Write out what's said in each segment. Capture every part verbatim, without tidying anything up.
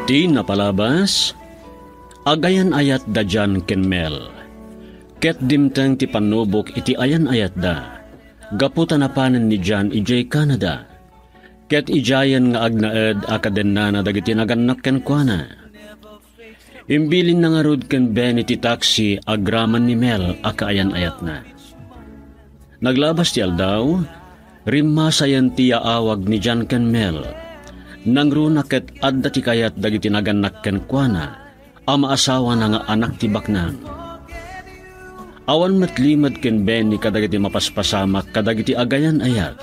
Ti napalabas, agayan-ayat da John ken Mel. Ket dimteng ti pannubok iti ayan-ayatda, gapu ta napanen ni John idiay Canada. Ket idiayen nga agnaed a kadennana dagiti nagannak kenkuana. Imbilinna ngarud ken Benny ti taksi agraman ni Mel a kaayan-ayatna. Naglabas ti aldaw, rimmasayen ti yaawag ni John ken Mel. Nangruna ket adda ti kayat dagiti nagannak kenkuana a maasawana nga anak ti baknang. Awan met limed ken Benny kadagiti mapaspasamak kadagiti agayan-ayat.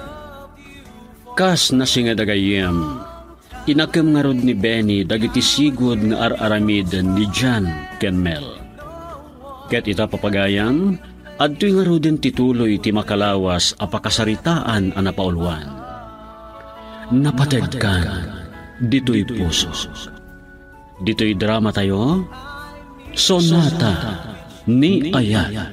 Kas nasinged a gayyem, inakem ngarud ni Benny dagiti sigud nga ar-aramiden ni John ken Mel. Ket ita, papagayam, adtoy ngaruden ti tuloy ti makalawas a pakasaritaan a napauluan. Napateg kan ditoy puso. Ditoy drama tayo, Sonata ni Ayat.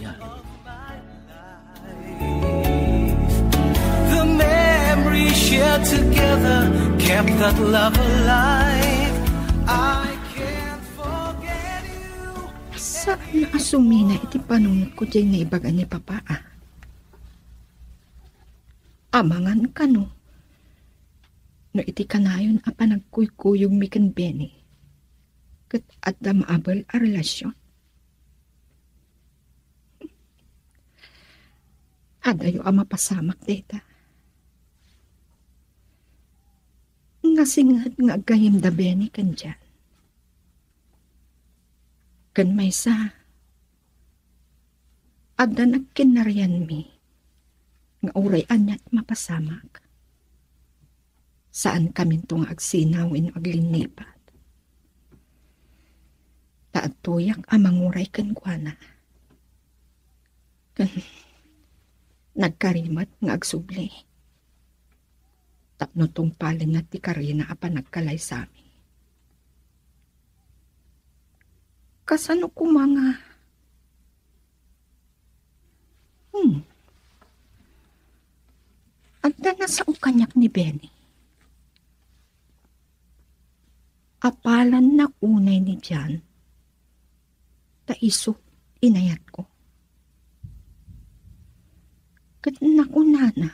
The memory shared together kept that love alive. I can't forget you. Saan nga asumina iti panunotko diay naibaga ni Papa, a? Amangan kano no iti kanayon a panagkuykuyogmi ken Benny, ket adda maabel a relasion? Adayo a mapasamak dayta. Nasinged nga aggayyem da Benny ken John. Ken maysa, adda nagkinnarianmi nga uray aniat mapasamak. Saankaminto nga agsina wenno aglinnipat. Ta adtoyak a manguray kenkuana. Ken nagkari met nga agsubli tapno tungpalenna ti karina a panagkalaysami. Kasano koma nga Hmm. Adda nasao kaniak ni Benny. Apalanna unay ni John, ta isu inayatko. Ket nakunana,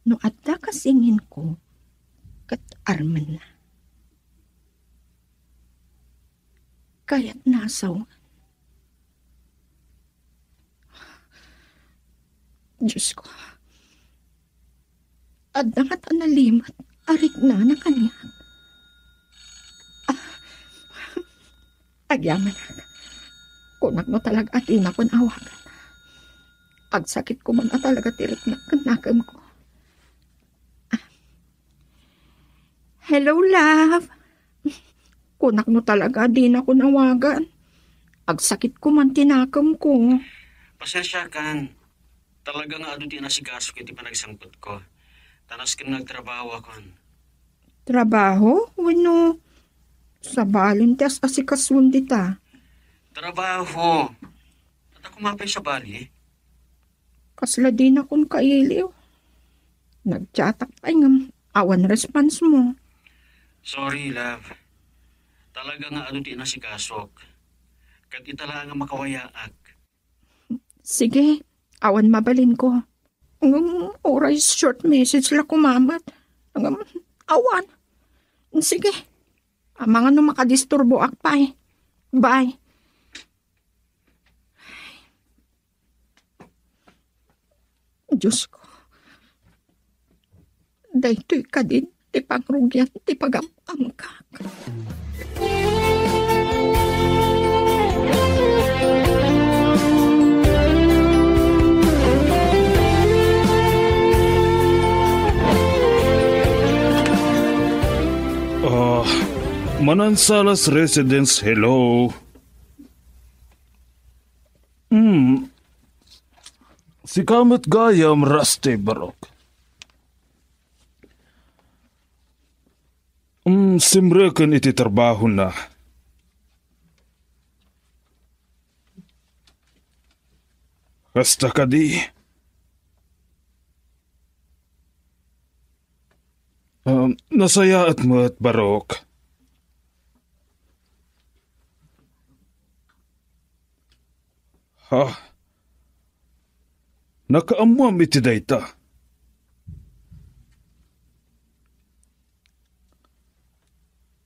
no adda kasinginko, ket armenna. Kayatna a sawen. Diosko, adda ngata nalimed a riknana kaniak. Ah, agyamanak. Kunak no talaga a dinakon awagan. Agsakit koman a talaga ti riknak ken nakemko. Hello, love. Kunak no talaga, dinakon awagan. Agsakit koman ti nakemko. Pasensiakan. Talaga nga adu ti inasikaso iti panagsangpetko. Ta nasken nga agtrabahoakon. Trabaho? Wenno sabalen ti as-asikasoen dita? Trabaho. Adda koma pay sabali? Kasla dinakon kailiw. Nagchatak pay ngem awan response mo. Sorry, love. Talaga nga adu ti inasikasok. Ket ita la nga makawayaak. Sige, awan mabalinko. Ngem uray short message la koma met. Ngem awan. Sige, amangan no makadisturboak pay. Bye. Diosko, daytoy kadin ti pangrugian ti pagam-amkak. Ah, Manansalas Residence, hello. Hmm. Sika met gayam, Rusty Barok. Hmm, simreken iti trabahona. Kasta kadi. Um, Nasayaat met, Barok. Ha? Nakaammoam iti dayta?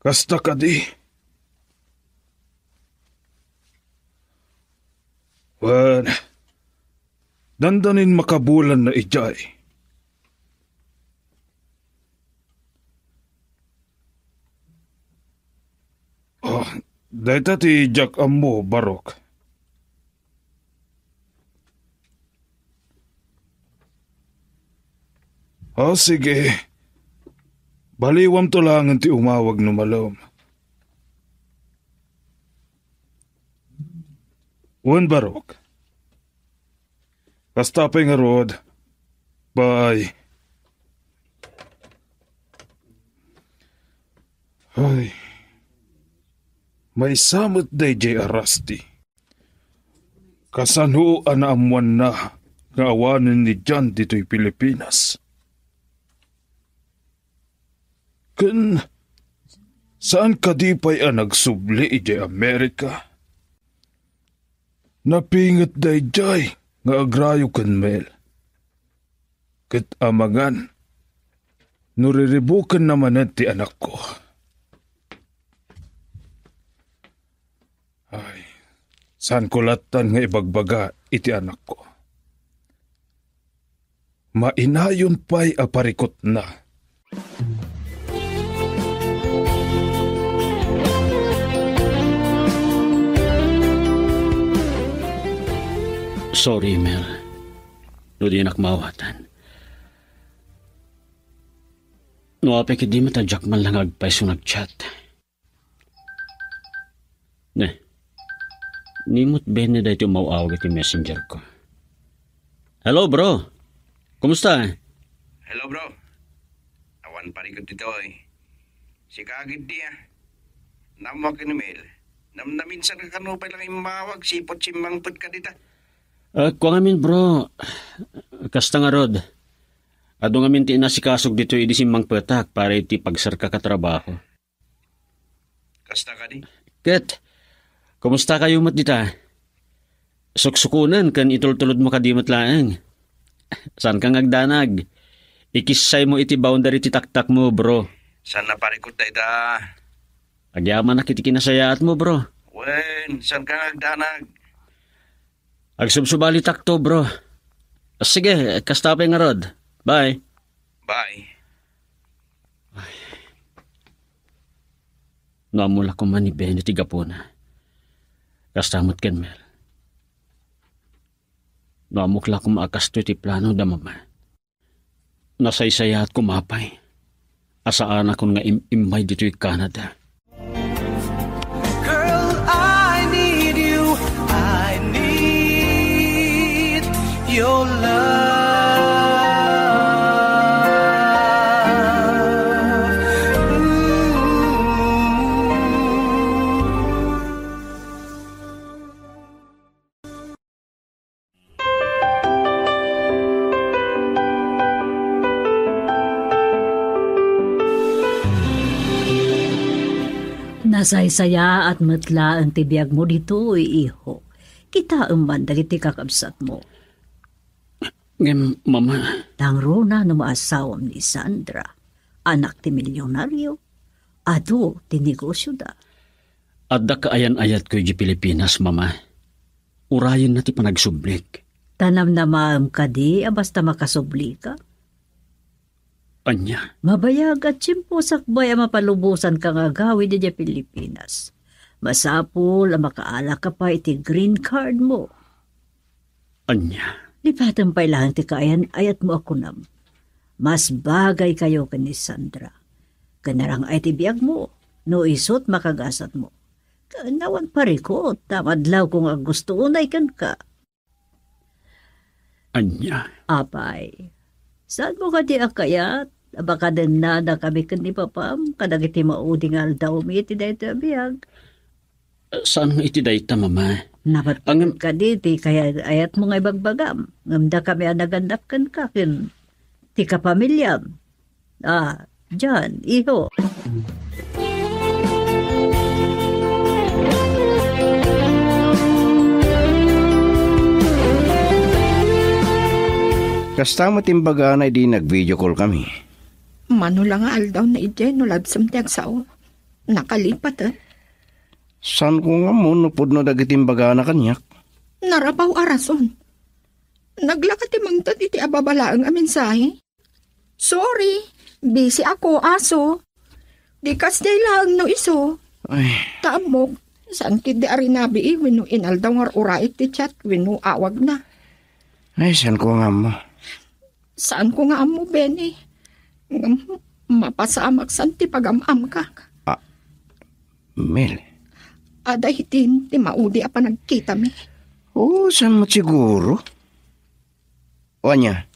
Kasta kadi? Wen, dandanin makabulanna idiay. Oh, dayta ti diak ammo, Barok. Ah, sige. Baliwamto laengen ti umawag no malem. Wen, Barok. Kasta pay ngarud. Bye. Ay. Maysa met daydiay a Rusty. Kasano a naammoanna nga awanen ni John ditoy Pilipinas? Ken saan kadi pay a nagsubli idiay Amerika? Napinget daydiay nga agrayo ken Mel. Ket amangan no riribukenna manen ti anakko. Ay, saanko lattan nga ibagbaga iti anakko. Mainayon pay a parikutna. Sorry, Mel. No dinak maawatan. No apay ket di met a diak man lang agpayso nag-chat. Ne. Ni met Benny daytoy umaw-awag iti messenger ko. Hello, bro. Kumusta? Hello, bro. Awan parikut ditoy. Sika ketdi, a. Naammoak ken ni Mel. Namnaminsan ka kano pay lang immawag, siput simmangpet ka dita. Ah, kua ngamin, bro. Kasta ngarud. Adu ngamin ti inasikasok ditoy idi simmangpetak para iti pagserkak a trabaho. Kasta kadi? Ket, kumusta kayo met dita? Suksukonen ken itultulodmo kadi met laeng. Saanka nga agdanag? Ikissaymo iti boundary ti taktakmo, bro. Saan a parikut dayta? Agyamanak iti kinasayaatmo, bro. Wen, saanka nga agdanag? Agsubsubalitakto, bro. Sige, kasta pay ngarud. Bye. Bye. Ay. No ammo la koma ni Benny ti gapuna. Kasta met ken Mel. No ammok la koma a kastoy ti plano da mama. Nasaysayaat koma pay a saanakon nga im-immay ditoy Canada. Girl, I need you. I need your love. Ooh. Nasaysayaat met laeng ti biagmo ditoy, iho. Kitaem man dagiti kakabsatmo. Ngem, Mama. Nangruna no maasawam ni Sandra, anak ti milyonaryo, adu ti negosioda. Adda kaayan-ayatko idiay Pilipinas, Mama. Urayenna ti panagsublik. Ta namnamaem kadi a basta makasublika? Ania? Mabayag a tiempo sakbay a mapalubosanka nga agawid idiay Pilipinas. Masapul a makaalaka pay iti green card mo. Ania? Lipatem pay laeng ti kaayan-ayatmo a kunam. Mas bagay kayo ken ni Sandra. Ken narang-ay ti biagmo, no isut makagasatmo. Ken awan parikut, ta madlawko nga agusto unay kenka. Ania? Apay, saanmo kadi a kayat a makadennada kami ken ni papam kadagiti maudi nga aldawmi iti daytoy a biag? Saan nga iti dayta, Mama. Nabat Angem- kadi ti kayat-ayatmo nga ibagbagam, ngem dakami a nagannak kenka ken ti kapamiliam. Ah, John, iho. Kasta met imbagana idi nag-video call kami. Mano la nga aldaw na idiay no labsem ti agsao. Nakalipat, eh. Saan ko nga ammo no pudno dagiti imbagana kaniak? Narabaw a rason. Naglaka ti mangted iti ababalaeng a mensahe. Sorry, busy ako, aso. Di kasdiay laeng no isu. Ay. Ta ammok, saan ketdi a rinabii wenno inaldaw nga ur-uraek ti chat wenno awagna. Ay, saan ko nga ammo? Saan ko nga ammo, Benny? Ngem mapasamak saan ti pagam-amkak. Ah, Mel. Adda hitin ti maudi a panagkitami. Oo, saan met siguro? O ania,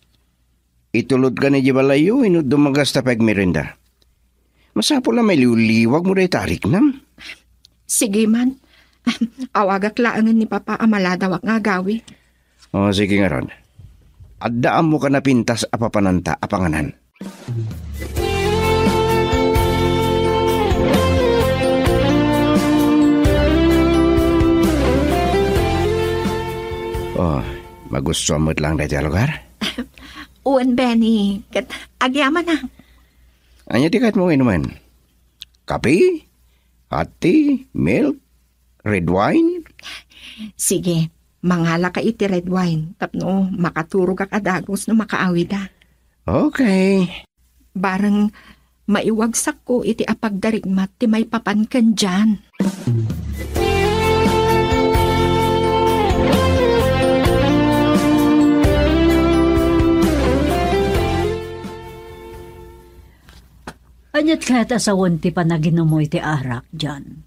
itulodkan idiay balayyo wenno dumagasta pay agmerienda? Masapul a mailiwliwagmo dayta a riknam. Sige man. Awagak laengen ni Papa a maladawak nga agawid. O, sige ngarud. Adda ammokan a pintas a papananta a panganan. O, magustuam met laeng daytoy a lugar? Wen, Benny, ket agyamanak. Ania ti kayatmo nga inumen? Kape? Hot tea? Milk? Red wine? Sige, mangalaka iti red wine tapno makaturogak a dagus no makaawida. Okay. Bareng maiwagsakko iti apagdarigmat ti maipapan ken John. Aniat kayat a sawen ti panaginummo iti arak, John?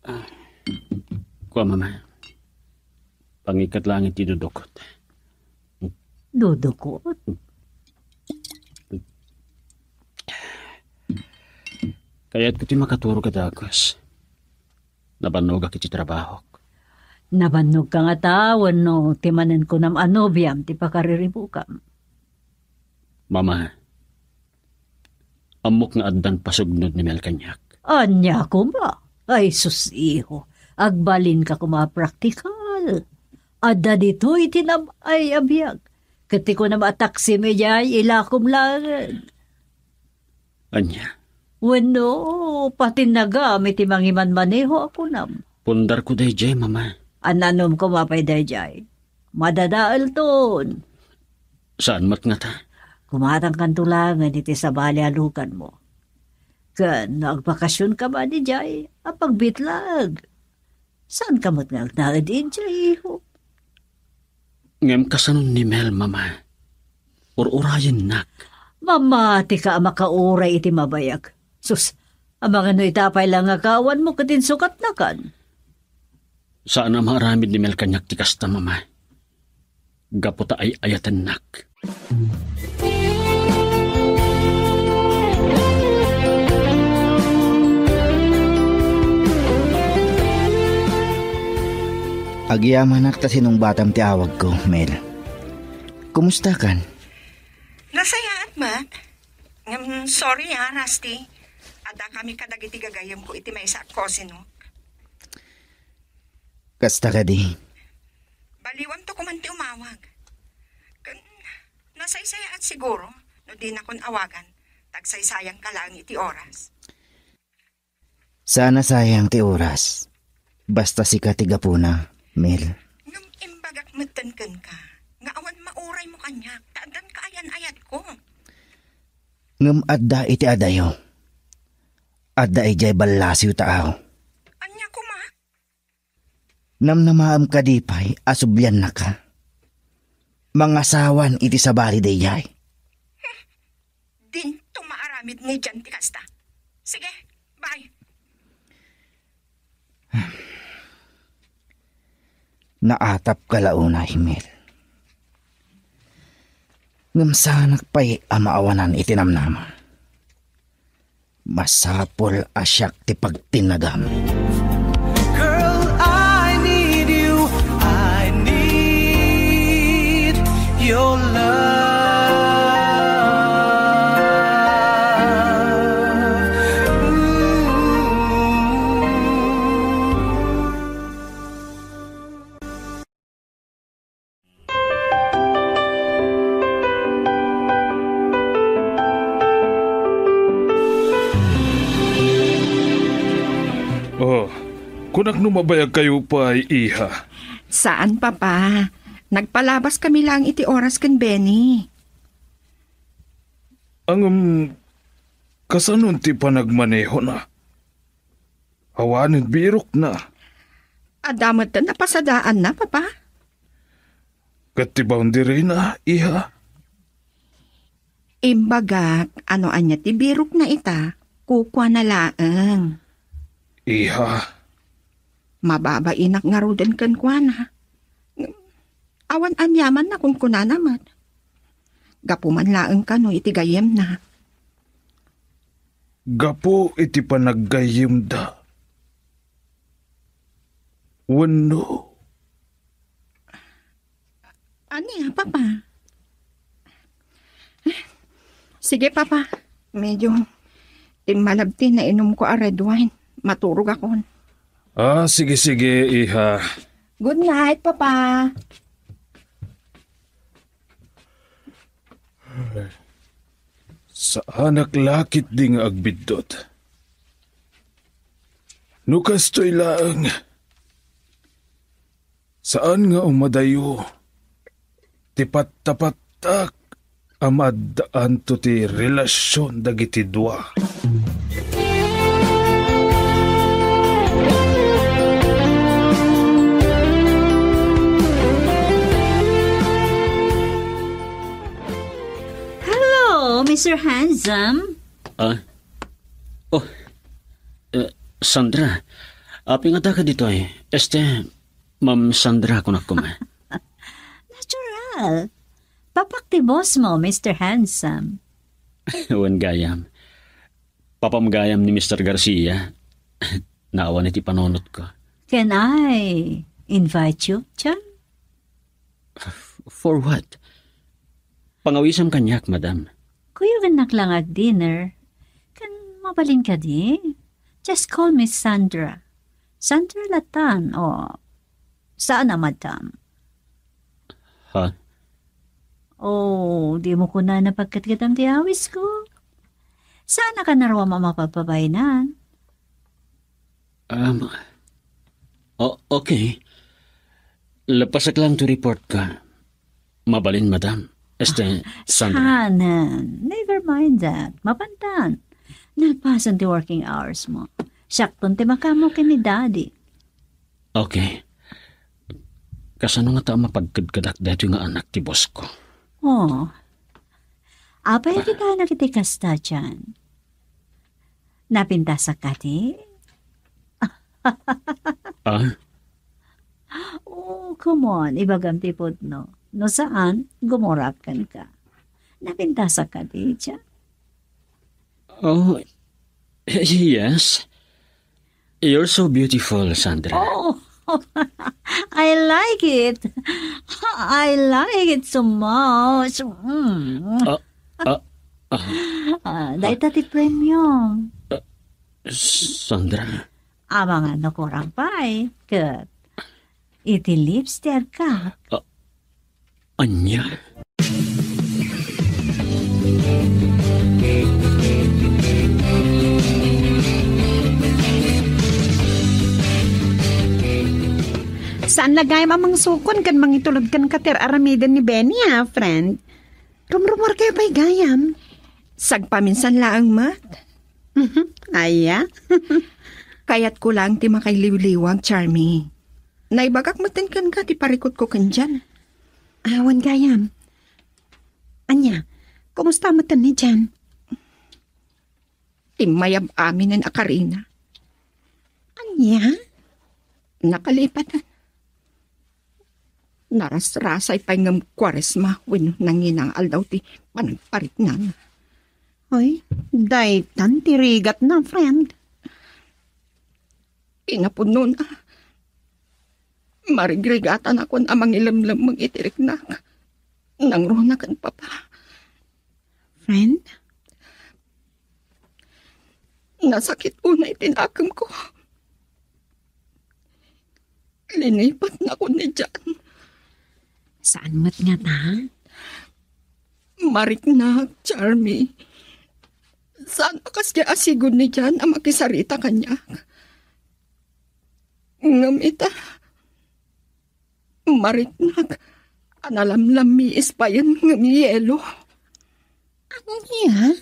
Ah, kua, Mama. Pangikat laeng iti dudukot. Dudukot? Kayatko ti makaturog a dagus. Nabannogak iti trabahok. Nabannogka ngata wenno ti manen kunam a nobiam ti pakariribukam? Mama, ammok nga addan pasugnod ni Mel kaniak. Ania koma? Ay, sus, iho. Agbalinka koma a praktikal. Adda ditoy ti nab-ay a biag. Ket ti kunam a taksim idiay, ilakom laeng. Ania? Wenno, patinnagam iti mangimanmaneho a kunam. Pundarko daydiay, Mama. Annanom koma pay daydiay. Madadaelton. Saan met ngata? Kumatangkanto laengen iti sabali a luganmo. Ken no agbakasionka man idiay, apagbitlag. Saanka met nga agnaed idiay, iho? Ngem kasano ni Mel, Mama? Ur-urayennak. Mamatika a makauray iti mabayag. Sus, amangan no ita pay la nga kaawanmo ket insukatnakan. Saan a maaramid ni Mel kaniak ti kasta, Mama. Gapu ta ay-ayatennak. Agyamanak ta sinungbatam ti awagko, Mel. Kumustakan? Nasayaat met. Ngem, sorry, ah, Rusty. Adda kami kadagiti gagayyemko iti maysa a cousinok. Kasta kadi? Baliwanto koman ti umawag. Ken, nasaysayaat siguro no dinakon awagan, ta agsaysayangka laeng iti oras. Saan a sayang ti oras. Basta sika ti gapuna, Mel. Ngem imbagak metten kenka nga awan mauraymo kaniak, ta addan kaayan-ayatko. Ngem adda iti adayo. Adda idiay ballasiw ta aw. Ania koma? Namnamaem kadi pay a subliannaka? Mangasawan iti sabali daydiay. Dinto maaramid ni Jan ti kasta. Sige, bye. Naatapka la unay, Mel. Ngem saanak pay a maawanan iti namnama. Masapul a siak ti pagtinnagam. Girl, I need you. I need your love. Kunak no mabayag kayo pay, iha. Saan, Papa. Nagpalabas kami lang iti oras ken Benny. Ngem, kasano ti panagmanehona? Awanen birokna. Adda met napasadaanna, Papa. Ket ti boundary na, iha? Imbagak, ano ania ti birokna ita, kukuana laeng. Iha. Mababainak ngaruden kenkuana. Awan aniaman a kunkunana met. Gapu man laeng kano iti gayyemna. Gapu iti panaggayyemda. Wenno. Ania, Papa? Sige, Papa. Medyo timmalab ti nainumko a red wine. Maturogakon. Ah, sige, sige, iha. Good night, Papa. Saanak la ketdi nga agbiddut. No kastoy laeng, saan nga umadayo ti pattapattak a maaddaanto ti relasion dagiti dua. Hello, Mister Handsome. Ah? Oh. Eh, Sandra, apay nga adda ka ditoy? Este, Ma'am Sandra, kunak koma. Natural. Papak ti boss mo, Mister Handsome. Wen gayam. Papam gayam ni Mister Garcia. Naawan iti panunotko. Can I invite you, John? For what? Pangawisam kaniak, madam. Kuyogennak lang ag-dinner. Kan mabalin kadi? Just call me Sandra. Sandra latan, o saan a madam? Ha? O, di mo kunana pagkatkatam ti awisko? Saan a kanaruam a mapagpabaenan? Um, o-, okay. Lapasak lang to report ka. Mabalin, madam. Este, Sandra. Sanan, never mind that. Mapantan. Nalpasan ti working hours mo. Siakton ti makaammo ken ni Daddy. Okay. Kasano ngata a mapagkedkedak daytoy nga anak ti boss ko? Oh. Apay a kita anak iti kasta, John? Napintasak kadi? Ah? Oh, come on, ibagam ti pudno. No saan, gumurap kenka. Napintasak kadi, John? Oh, yes. You're so beautiful, Sandra. Oh, I like it. I like it so much. Mm. Ah, ah, ah. Ah, dayta ti premium. Sandra. Amangan no kurang pay, ket iti lips ti agka. Ah, ania? Saan la gayam a mangsukon ken mangitulod kenka ti ar-aramiden ni Benny, ha, friend? Rumrumuar kayo pay gayam. Sagpaminsan laeng met. Mhm. Aya? Kayatko laeng ti makailiwliwag, Charmy. Naibagak metten kenka ti parikutko ken Jan. Awan gayam. Ania, kumusta metten ni Jan? Timmayab aminen a karina. Ania? Nakalipatan. Narasrasay pay ngem Kuaresma wenno nangina nga aldaw ti panagpariknana. Ay, daytan ti rigatna, friend. Kinapudnona, marigrigatanakon a mangilemlemmeng iti riknak. Nangruna ken Papa. Friend? Nasakit unay ti nakemko. Linipatnakon ni Jan. Saan met ngata? Mariknak, Charmy. Saan a kasdiay a sigud ni Jan a makisarita kaniak? Ngem ita, mariknak a nalamlammiis payen ngem yelo. Ania?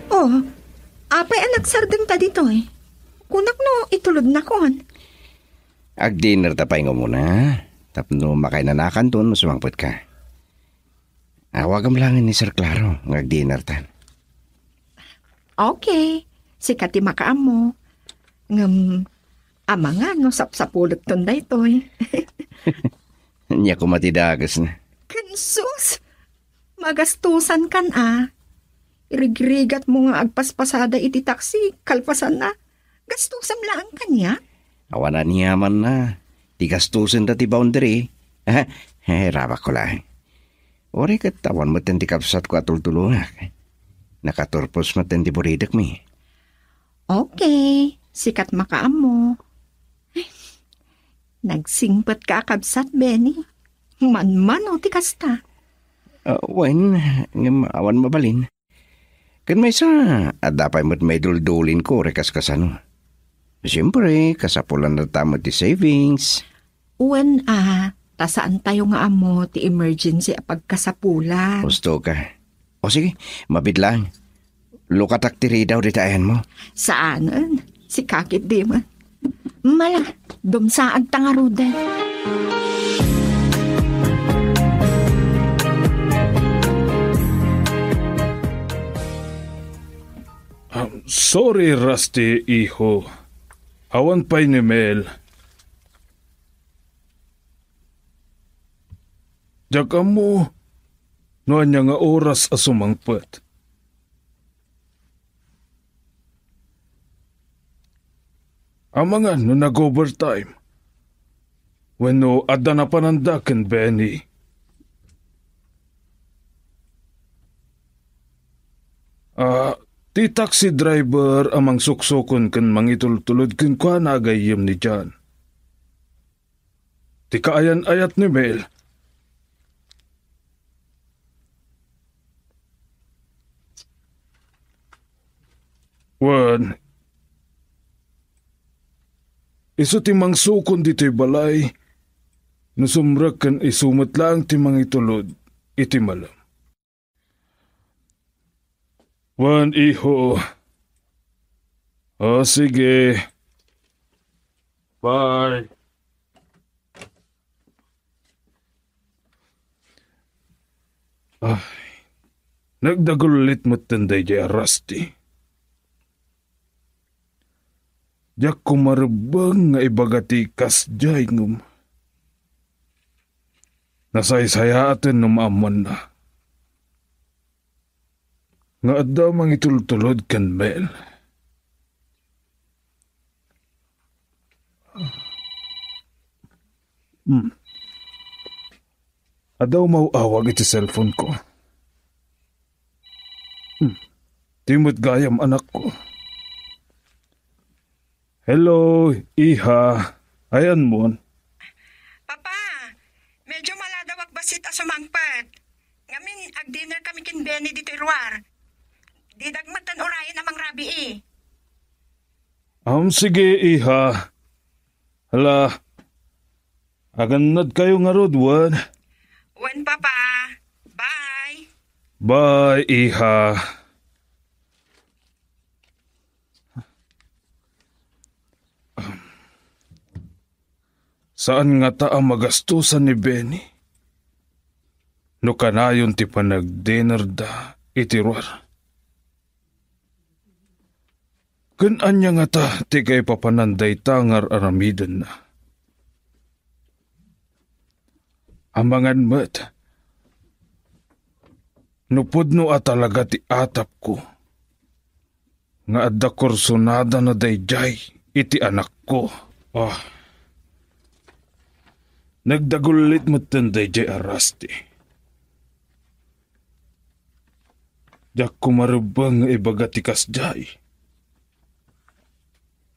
Oh, apay a nagsardengta ditoy? Kunak no itulodnakon. Agdinerta pay nga umuna, tapno makainanakanton no sumangpetka. Awagam laengen ni Sir Claro nga agdinertan. Okay, sika ti makaammo. Ngem, amangan no sapsapuletten daytoy. Ania koma ti dakesna? Ken sus! Magastosankan a. Irigrigatmo nga agpaspasada iti taksi, kalpasanna, gastosem laeng kaniak? Awan aniamanna. Ti gastosenda ti boundary. Eh, rabakko laeng. Uray ket awan metten ti kabsatko a tultulongak. Nakaturpos metten ti buridekmi. Okay, sika ti makaammo. Nagsingpetka a kabsat, Benny. Manmano ti kasta. Ah, wen, ngem awan mabalin. Ken maysa, adda pay met maiduldulinko uray kaskasano. Siempre, kasapulanna ta met ti savings. Wen a, ta saantayo nga ammo ti emergency a pagkasapulan. Husto ka. O sige, mabiit lang. Lukatak ti ridaw dita ayanmo. Saanen. Sika ketdi met. Mala, dumsaagta ngaruden. Ah, sorry, Rusty, iho. Awan pay ni Mel. Diak ammo no ania nga oras a sumangpet. Amangan no nag-overtime wenno adda napananda ken Benny. Ah, ti taxi driver a mangsuksukon ken mangitultulod kenkuana a gayyem ni John. Ti kaayan-ayat ni Mel. Wen, isu ti mangsukon ditoy balay, no sumrek ken isu met laeng ti mangitulod iti malem. Wen, iho. O, sige. Bye. Ay, nagdagullit metten daydiay a Rusty. Diak koma rebbeng nga ibaga ti kasdiay ngem nasaysayaaten no maammoanna nga adda mangitultulod ken Mel. Hmm. Adda umaw-awag iti cellphone ko. Hmm. Ti met gayam anakko. Hello, iha. Ayanmon? Papa, medyo maladawak bassit a sumangpet. Ngamin, ag-dinner kami ken Benny ditoy luar. Didak metten urayen a mangrabii. Um, sige, iha. Hala, agannadkayo ngarud, wen? Wen, Papa. Bye. Bye, iha. Saan ngata a magastosan ni Benny no kanayon ti panagdinerda iti ruar? Ken ania ngata ti kaipapanan dayta nga ar-aramidenna? Amangan met no pudno a talaga ti atapko nga adda kursunadana daydiay iti anakko. Ah. Nagdagullit metten daydiay a Rusty. Diak koma rebbeng nga ibaga ti kasdiay.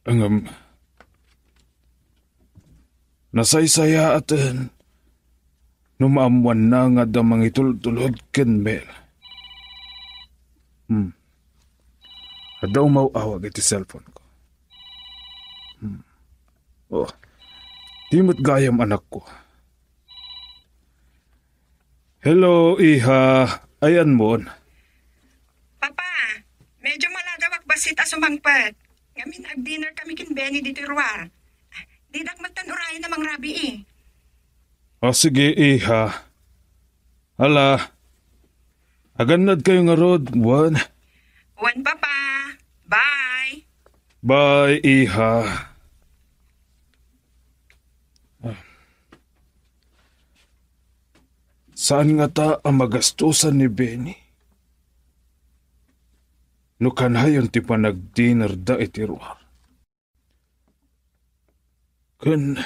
Ngem, nasaysayaaten no maammoanna nga adda mangitultulod ken Mel. Hmm. Adda umaw-awag iti cellphone ko. Hmm. Oh. Di met gayam, anakko. Hello, iha. Ayanmon? Papa, medyo maladawak bassit a sumangpet. Ngamin, ag-dinner kami ken Benny ditoy ruar. Didak metten urayen a mangrabii. Ah, sige, iha. Ala, agannad kayo ngarud, wen? Wen, Papa. Bye. Bye, iha. Saan ngata a magastusan ni Benny? No kanayon ti panagdinerda iti ruar. Ken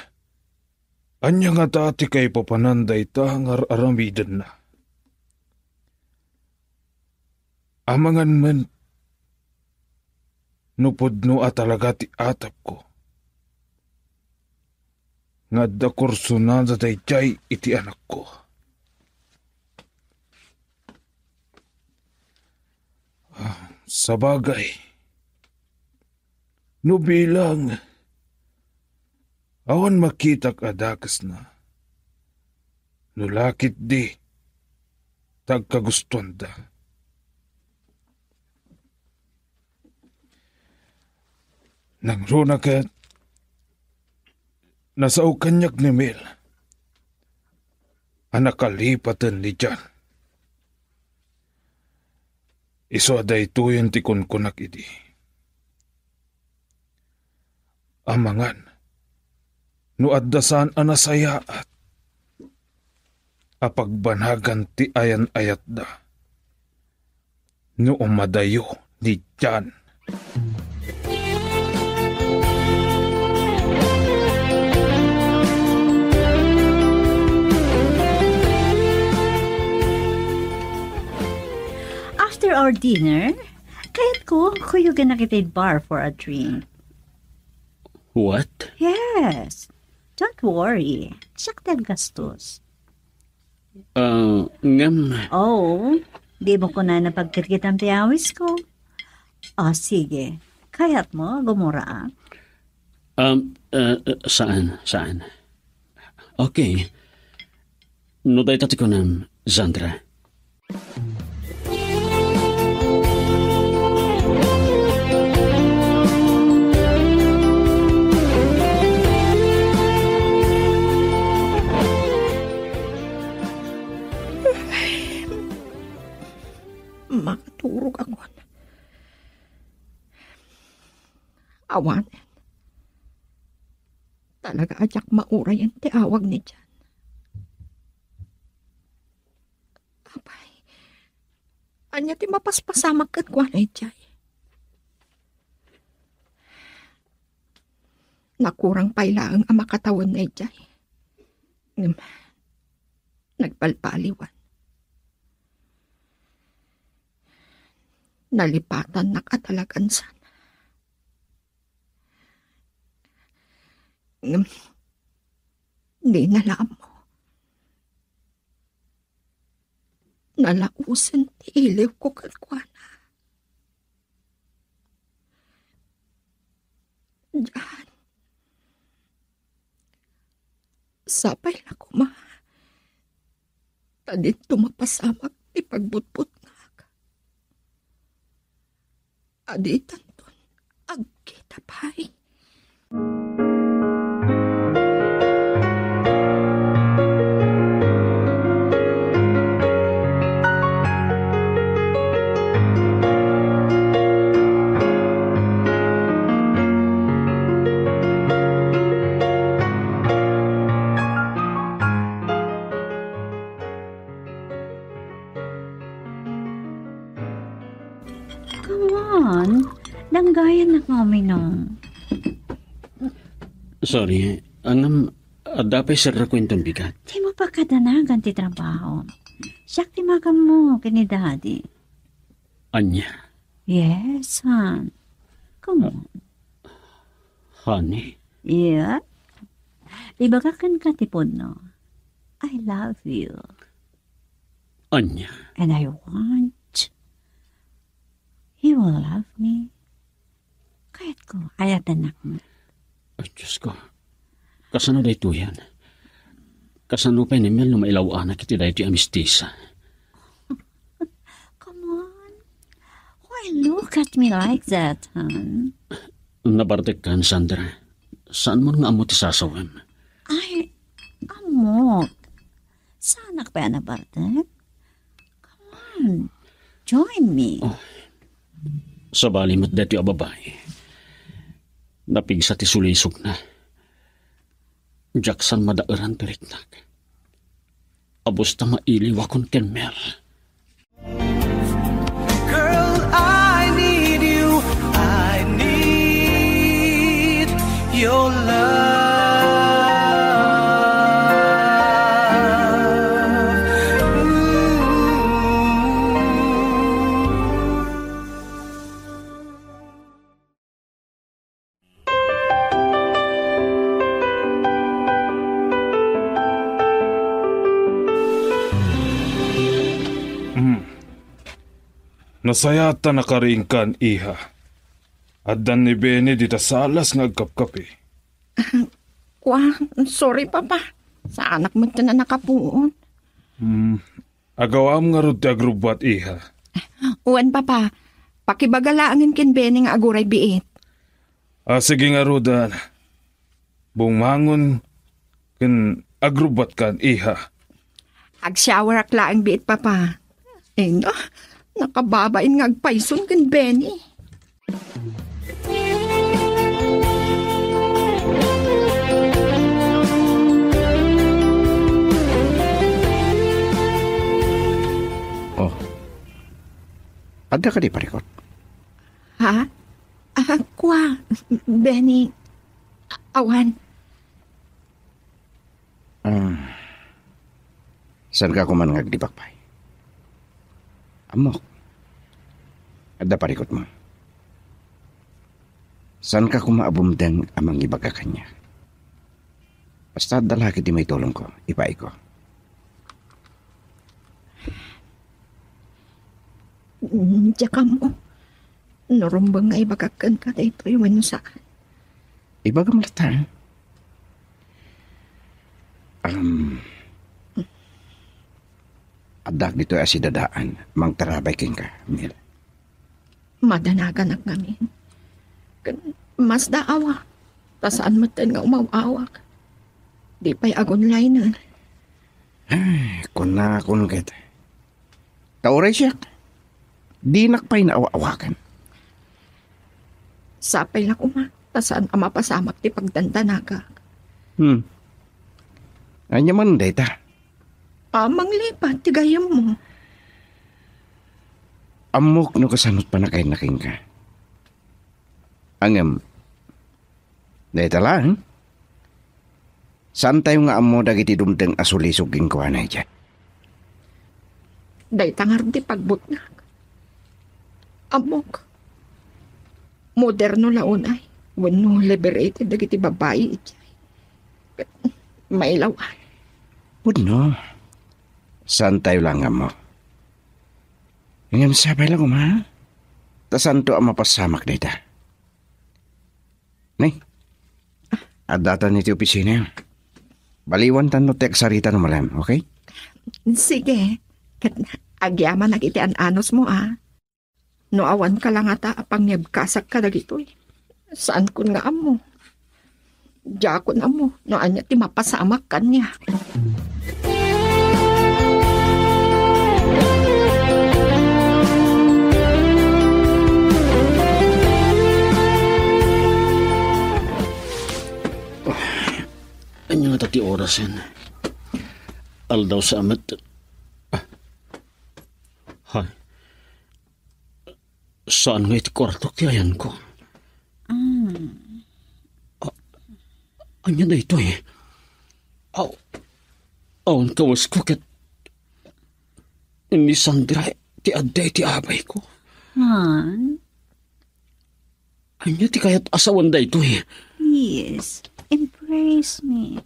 ania ngata ti kaipapanan dayta nga ar-aramidenna? Amangan met no pudno a talaga ti atapko nga adda kursunada daydiay iti anakko. Ah, sabagay, no bilang, awan makitak a dakesna. No la ketdi, ta agkagustoanda. Nangruna ket, nasao kaniak ni Mel a nakalipaten ni John. Isu a daytoyen ti kunkunak idi. Amangan no adda saan a nasayaat a pagbanagan ti ayan-ayatda no umadayo ni John. After our dinner, kayatko kuyogannak iti bar for a drink. What? Yes. Don't worry. Siak ti aggastos. Ah, ngem Oh, di mo kunana pagkitkitam ti awisko. Ah, sige. Kayatmo a gumuraak? Um, uh, uh, saan, saan? Okay. No dayta ti kunam, Sandra. Makaturog ako. Awanen. Talaga a diak maurayen ti awag ni John. Apay, ania ti mapaspasamak kenkuana idiay? Nakurang pay laeng a makatawen na idiay. Ngem, nagbalbaliwan. Nalipatannak a talagan sana. Ngem, dina la ammo. Nalaosen ti iliwko kenkuana. Dian, sapay la koma ta dinto mapasamak ti pagbutbutngak. A ditanton agkita pay. Come on. Danggayannak nga uminom. Sorry, ngem adda pay serrek wenton bigat. Dimo pakadanagan ti trabaho. Siak ti makammo ken ni Daddy. Ania? Yes, hon. Come on. Honey? Yeah? Ibagak kenka ti pudno. I love you. Ania? And I want you will love me. Kayatko, ayatanak met. Ay, Diyos ko. Kasano daytoyen? Kasano pay ni Mel no mailaw-anak iti daytoy a mistisa? Come on. Why look at me like that, hon? Nabartekkan, Sandra. Saanmon nga ammo ti sasawem? Ay, ammok. Saanak pay a nabartek? Come on, join me. Oh. Sabali met daytoy a babai. Napigsa ti sulisogna. Diak saan madaeran ti riknak. Abus ta mailiwakon ken Mel. Girl, I need you. I need your love. Ooh. Hmm. Nasayaat ta nakariingkan, iha. Addan ni Benny dita salas nga agkapkapi. Kua, sorry, Papa. Saanak met ti nakapuon. Hmm. Agawam ngarud ti agrubbuat, iha. Wen, Papa. Pakibaga laengen ken Benny nga aguray biit. Ah, sige ngarud, ah, bumangon ken agrubbuatkan, iha. Agshowerak laeng biit, Papa. Ay, na, nakababain nga agpayson ken Benny. Oh. Adda kadi parikut? Ha? Ah, kua, Benny. Awan. Ah, saanka koma nga agdibakpay? Ammok. Adda parikutmo. Saanka koma a bumteng a mangibaga kaniak? Basta adda laki ti maitulongko, ibaiko. Diak ammo no rumbeng nga ibagak kenka daytoy wenno saan. Ibagam latta, eh. Um, addak ditoy a sidadaan, mangtarabay kenka, Mel. Madanaganak ngamin. Ken masdaawa, ta saan metten nga umaw-awak. Di pay agunlaynen. Ay, kunakon ket. Ta uray siak, dinak pay naaw-awagan. Sapay la koma, ta saan a mapasamak ti pagdandanagak. Hmm. Ania man dayta? A, manglipat ti gayyemmo. Ammok no kasano't pannakayenna kenka. Ngem, dayta laeng, saantayo nga ammo dagiti dumteng a sulisog kenkuana idiay. Dayta ngarud ti pagbutngak. Ammok, moderno la unay wenno liberated dagiti babai idiay. Mailawan. Pudno. Saantayo la nga ammo. Ngem sapay la koma, ta saanto a mapasamak dayta. Ni, addatan iti opisina. Baliwantan no ti agsarita no malem, okay? Sige. Ket agyamanak iti an-anusmo, a. No awanka la ngata a pangyebkasak kadagitoy, saankon nga ammo. Diakon ammo no ania ti mapasamak kaniak. Ania ngata ti orasen? Aldaw sa met. Ah. Hay. Saan nga iti kuartok ti ayanko? Mm. A-, ania daytoy? Aw-, awan kawasko ket ni Sandra ti adda iti abayko. Han? Ania ti kayat a sawen daytoy? Please, embrace me.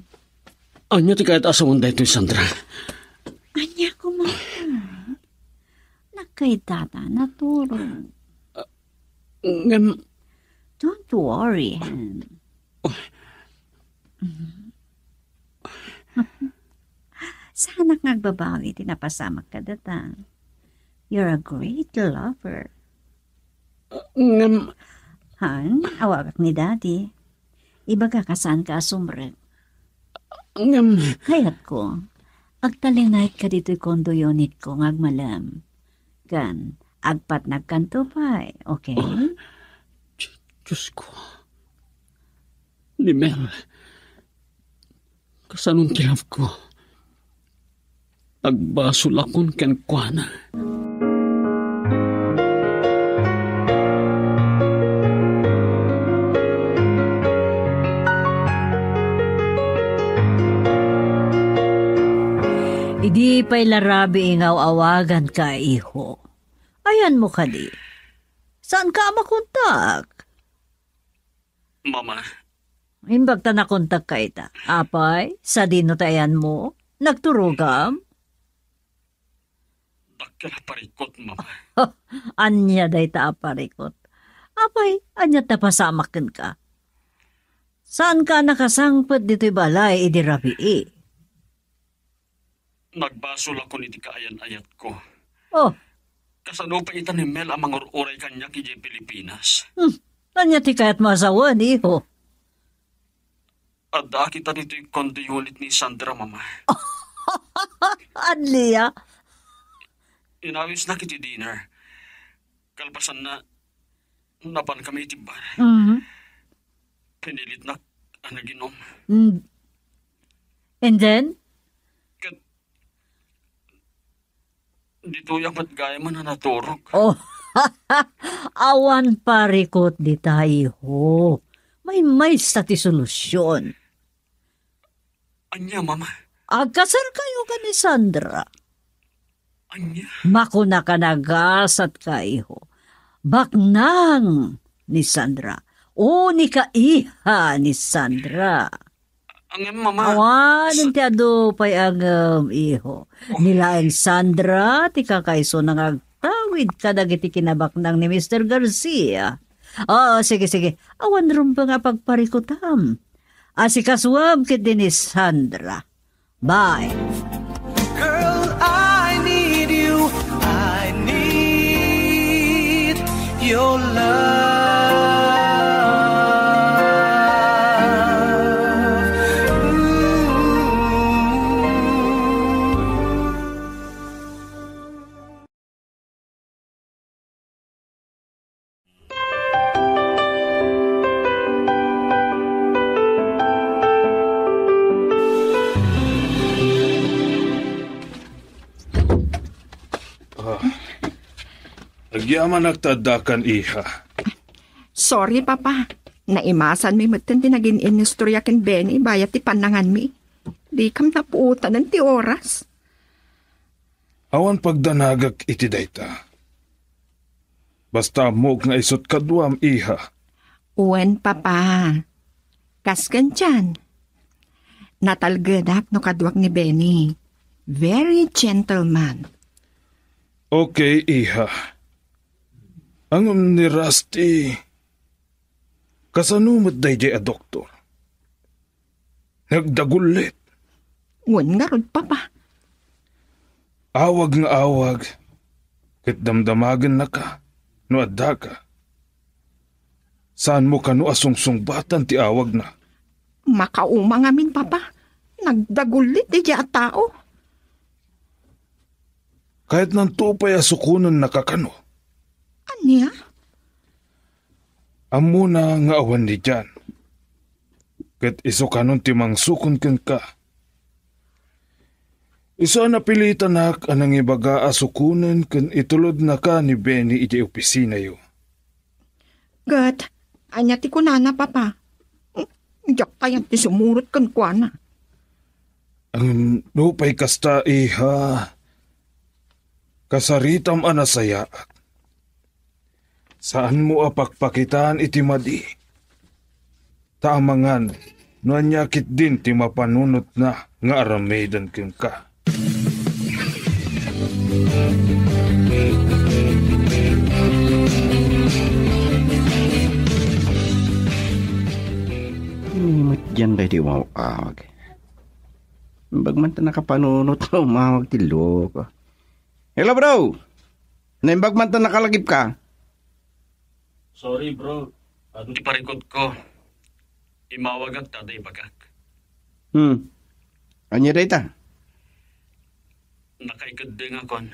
Ania ti kayat a sawen daytoy, Sandra? Ania koma? Nagkaydata, naturog. Ngem, don't worry, Hen. Saanak nga agbabawi ti napasamak kadata. You're a great lover. Ngem, Han, awagak ni Daddy. Ibagak a saanka a sumrek. Ngem, kayatko, agtalinaedka ditoy condo unitko nga agmalem. Ken, agpatnagkanto pay, okay? Di-, Diyos ko. Ni Mel, kasanon ti love ko? Nagbasolakon kenkuana. Idi pay la rabii nga aw-awaganka, iho. Ayanmo kadi? Saanka a makontak? Mama. Imbag ta nakontakka ita. Apay, sadino ti ayanmo? Nagturogam? Dakkel a parikut, Mama. Ania dayta a parikut? Apay, ania ti napasamak kenka? Saanka a nakasangpet ditoy balay idi rabii? Nagbasolakon iti kaayan-ayatko. Oh. Kasano pay ita ni Mel a mangur-uray kaniak idiay Pilipinas? Hmm. Ania ti kayatmo a sawen, iho? Addaak ita ditoy condo unit ni Sandra, Mama. Ania? Inawisnak iti dinner. Kalpasanna, napankami iti bar. Mhm. Pinilitnak a naginom. Mm. And then? Ket ditoyak met gayam a naturog. Oh. Awan parikut dita, iho. Maymaysa ti solusion. Ania, Mama? Agkasarkayo ken ni Sandra. Ania? Makunaka, nagasatka, iho. Baknang ni Sandra. Unika iha ni Sandra. Ngem, Mama, awan sa- ti adu pay a ngem, iho. Oh. Ni laeng Sandra ti kakaisuna nga agtawid kadagiti kinabaknang ni Mister Garcia. Oo, sige, sige. Awan rumbeng a pagparikutam. Asikasuam ketdi ni Sandra. Bye. Girl, I need you. I need your love. Ooh. Ah, agyamanak ta addakan, iha. Sorry, Papa. Naimasanmi metten ti nagin-inistorya ken Benny bayat ti pannanganmi. Dikam napuotanen ti oras. Awan pagdanagak iti dayta. Basta ammok nga isut' kaduam, iha. Wen, Papa. Kas ken Jan. Natalgedak no kaduak ni Benny. Very gentleman. Okay, iha. Ngem ni Rusty, kasano met daydiay a doktor? Nagdagullit. Wen ngarud, Papa. Awag nga awag, ket damdamagennaka no addaka. Saanmo kano a sungsungbatan ti awagna? Makauma ngamin, Papa. Nagdagullit daydiay a tao. Kayatnanto pay a sukonennaka kano? Ania? Ammona nga awan ni Jan. Ket isu kanon ti mangsukon kenka. Isu a napilitanak a nangibaga a sukonen ken itulodnaka ni Benny idiay opisinayo. Ket, ania ti kunana, Papa? Diak kayat ti sumurot kenkuana. Ngem nupay kasta, iha, kasaritam a nasayaat. Saanmo a pakpakitaan iti madi. Ta amangan, no ania ketdin ti mapanunotna nga aramiden kenka. Inimet diay daytoy umaw-awag. Imbag man ta nakapanunot nga umawag ti loko. Hello, bro! Naimbag man ta nakalagipka. Sorry, bro. Adu ti parikutko. Imawagak ta adda ibagak. Hmm. Ania dayta? Nakaikeddengakon.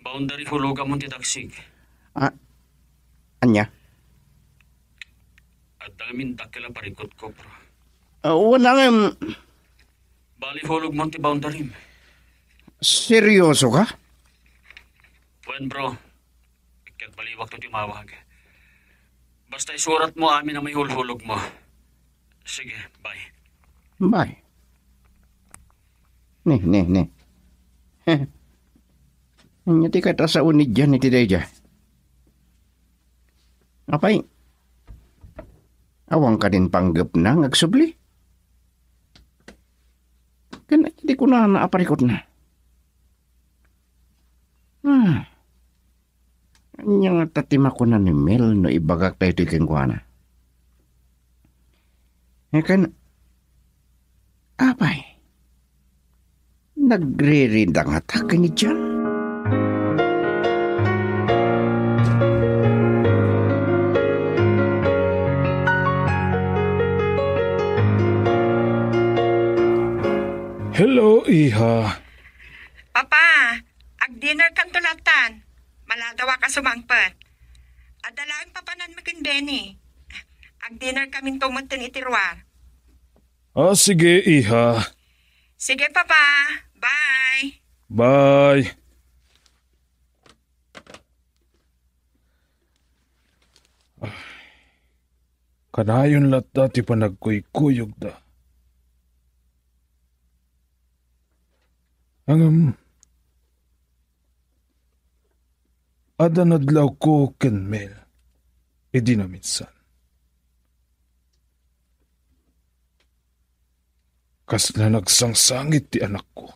Boundary hulugamon ti taksik. Ah, ania? Adda ngamin dakkel a parikutko, bro. Ah, wen ngem. Bali, hulogmon ti boundarym. Seryoso ka? Wen, bro. Ket baliwak ti umawag. Basta isuratmo amin a maihulhulogmo. Sige, bye. Bye. Ni, ni, ni. Ania ti katasaon ni Jan iti daydiay? Apay, awan kadin panggepna nga agsubli? Ken iti kunana a parikutna. Ah. Ania ngata ti makuna ni Mel no ibagak daytoy kenkuana? Ken, apay, nagririda ngata ken ni Jan? Hello, iha. Papa, agdinerkanto lattan. Maladawak a sumangpet. Adda laeng papananmi ken Benny. Agdinerkaminto metten iti ruar. Ah, sige, iha. Sige, Papa. Bye. Bye. Kanayon latta ti panagkuykuyogda. Ngem, adda nadlawko ken Mel idi naminsan. Kasla nagsangsangit ti anakko.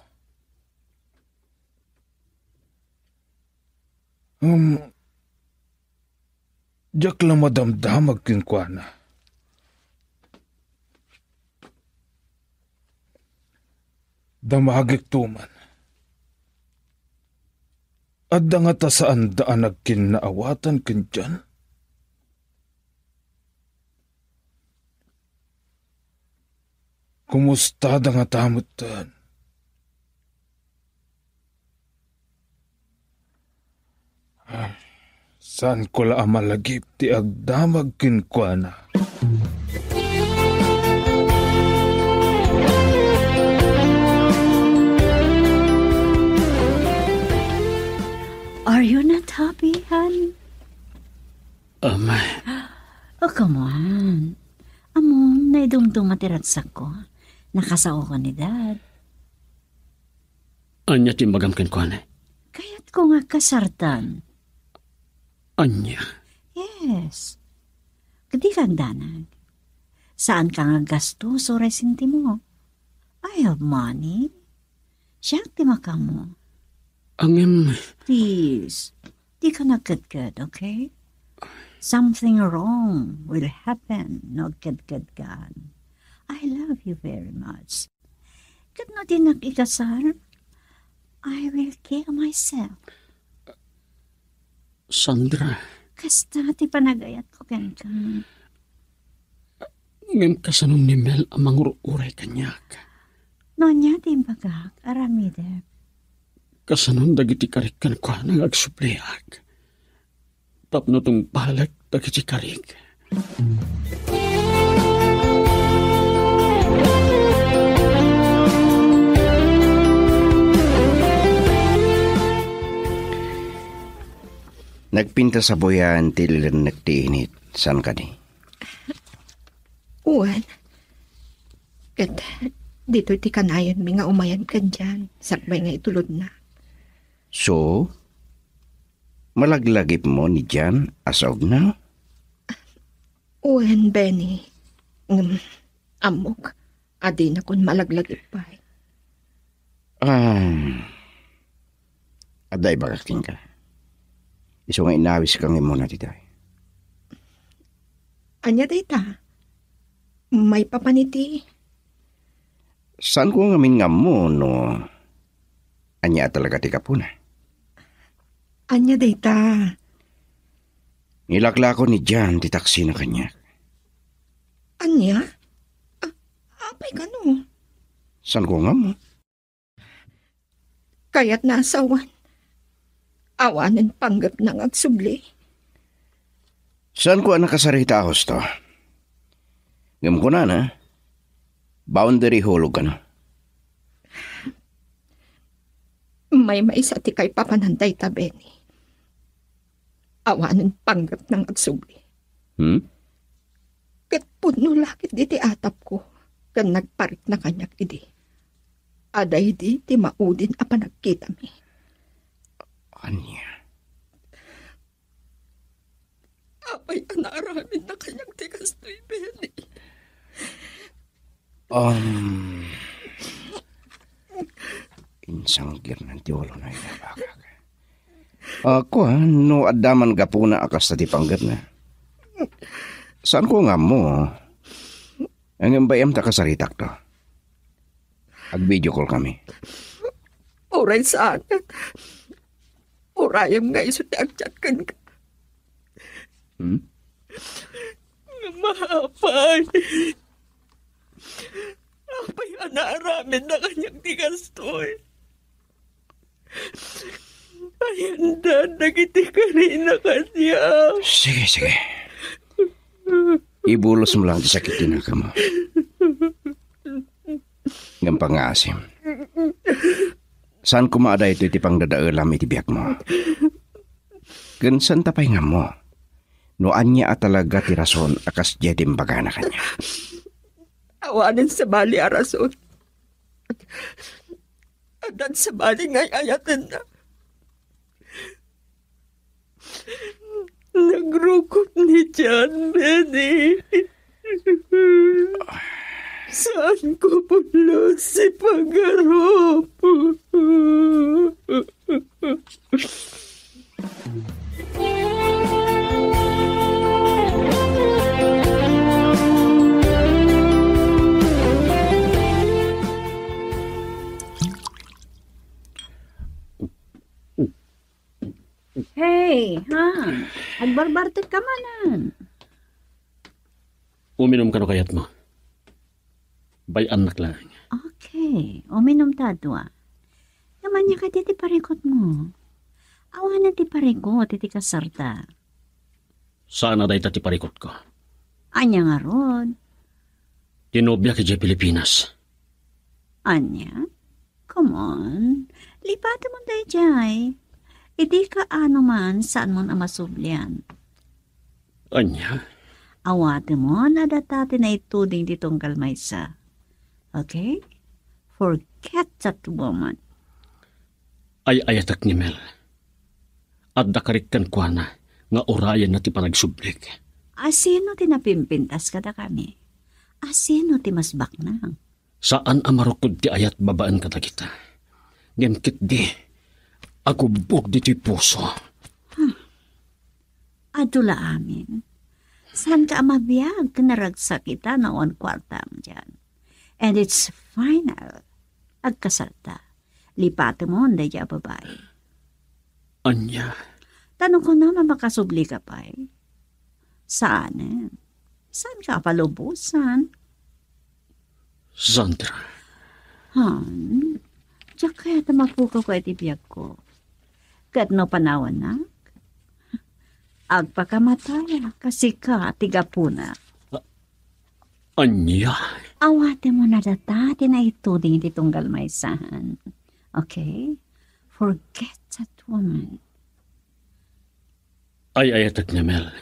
Ngem, diak la madamdamag kenkuana. Damagekto man. Adda ngata saanda a nagkinnaawatan ken Jan? Kumustada ngata metten? Ah, saanko la a malagip ti agdamag kenkuana. Are you not happy, honey? Um, Oh, come on. Ammom, naidumduma ti ragsakko. Nakasaoko ni Dad. Ania ti imbagam kenkuana? Kayatko nga kasartan. Ania? Yes. Dika agdanag. Saanka nga aggastos uray sentimo. I have money. Siak ti makaammo. Ngem, please, dika nagkedked, okay? Something wrong will happen no agkedkedkan. I love you very much. Ket no dinak ikasar, I will kill myself. Sandra. Kasta ti panagayatko kenka. Ngem kasano ni Mel a mangur-uray kaniak? No ania ti imbagak, aramidek. Kasano dagiti karik kenkuana nga agsubliak? Tapno tungpalek dagiti karik. Nagpintas a buyan ti ililennek ti init, saan kadi? Wen. Ket ditoy ti kanayonmi nga umayen ken Jan, sakbay nga itulodna. So, malaglagipmo ni Jan a saogna? Wen, Benny. Ngem, ammok, adinakon malaglagip pay. Ah, adda ibagak kenka. Isu nga inawiska nga immuna ditoy. Ania dayta? Maipapan iti? Saanko ngamin nga ammo no ania talaga ti gapuna. Ania dayta? Nilaklako ni Jan ti taksina kaniak. Ania? A-, apay kano? Saanko nga ammo? Kayatna a sawen. Awanen panggepna nga agsubli. Saanko a nakasarita a husto. Ngem kunana, boundary hulog kano. Maymaysa ti kaipapanan dayta, Benny. Awanen panggepna nga agsubli. Hmm? Ket pudno la ketdi ti atapko ken nagparikna kaniak idi. Adda idi ti maudin a panagkitami. Ania? Apay a naaramidna kaniak ti kastoy, Benny? Um, insanggirnan ti ulona, inabagak. Ah, kuan, no adda man gapuna a kasta ti panggepna. Saanko nga ammo. Ngem bay-am ta kasaritakto. Ag-video call kami. Uray saan. Urayem nga isu ti agchat kenka. Hmm? Maapay. Apay a naaramidna kaniak ti kastoy. Ayandan dagiti karina kaniak. Sige, sige. Ibulosmo lang ti sakit ti nakamo. Ngem pangngaasim. Saan koma a daytoy ti pangdadaelam iti biagmo. Ken saanta pay nga ammo no ania a talaga ti rason a kasdiay ti imbagana kaniak. Awanen sabali a rason. Addan sabali nga ay-ayatenna. Nagrukop ni John, Benny. Saan ko pulos si pagarup? Hey, ha? Agbarbartek ka manen. Uminum kano kayatmo. Bay-annak lang. Okay, uminum ta dua. Naman niya ka ti parikot mo. Awanan ti parikot iti kasarta. Saan a dayta ti parikot ko. Anya ngarud? Ti nobia ka idiay Pilipinas. Anya? Come on. Lipatemon daydiay. Idi kaano man, saanmon a masublian. Anya? Awatemon a data ti naituding ti tunggal maysa. Okay? Forget that woman. Ay-ayatek ni Mel. Adda karik kenkuana nga urayenna ti panagsublik. Asino ti napimpintas kadakami? Asino ti mas baknang? Saan a marukod ti ayat babaen kadagita. Ngem ketdi, agubbog ditoy puso. Adu la amin. Saanka a mabiag ken naragsak ita no awan kuartam dian. And it's final. Agkasalta. Lipatemon daydiay a babai. Anya? Ta no kunam a makasublika pay. Saanen. Saanka a palubosan. Sandra. Han, diak kayat a mapukaw ka iti biagko. Ket no panawannak, agpakamataya, kasika ti gapuna. A-, anya? Awatemon a data ti naituding iti tunggal maysa. Okay? Forget that woman. Ay-ayatek ni Mel.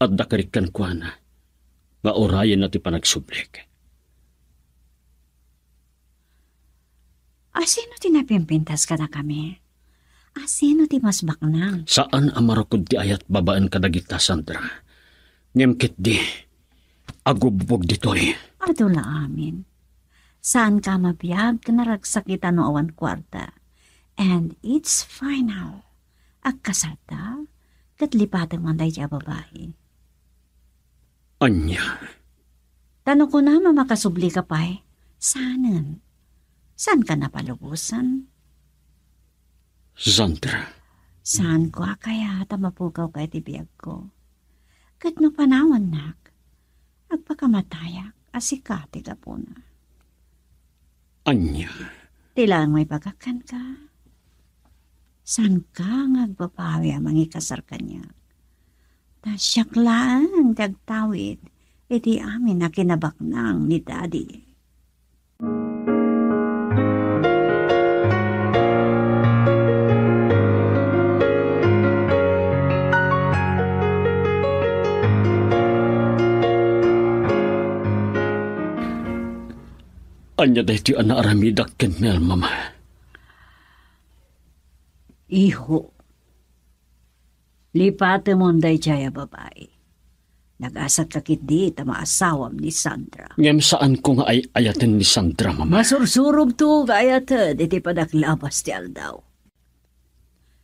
Adda karik kenkuana nga urayenna ti panagsublik. Asino ti napimpintas kadakami? Asino ti mas baknang? Saan a marukod ti ayat babaen kadagita, Sandra. Ngem ketdi, agubbog ditoy. Adu la amin. Saanka a mabiag ken naragsak ita no awan kuarta. And it's final. Agkasalta, ket lipatem man daydiay a babai. Ania? Ta no kunam a makasublika pay, saanen? Saanka a palubosan? Sandra. Saanko a kayat a mapugawka iti biagko. Ket no panawannak, agpakamatayak a sika ti gapuna. Ania? Ti laeng maibagak kenka. Saanka nga agbabawi a mangikasar kaniak. Ta siak laeng ti agtawid iti amin a kinabaknang ni Daddy. Ania daytoy a naaramidak ken Mel, Mama? Iho, lipatemon daydiay a babai. Nagasatka ketdi ta maasawam ni Sandra. Ngem saanko nga ay-ayaten ni Sandra, Mama. Masursurobto nga ayaten iti panaglabas ti aldaw.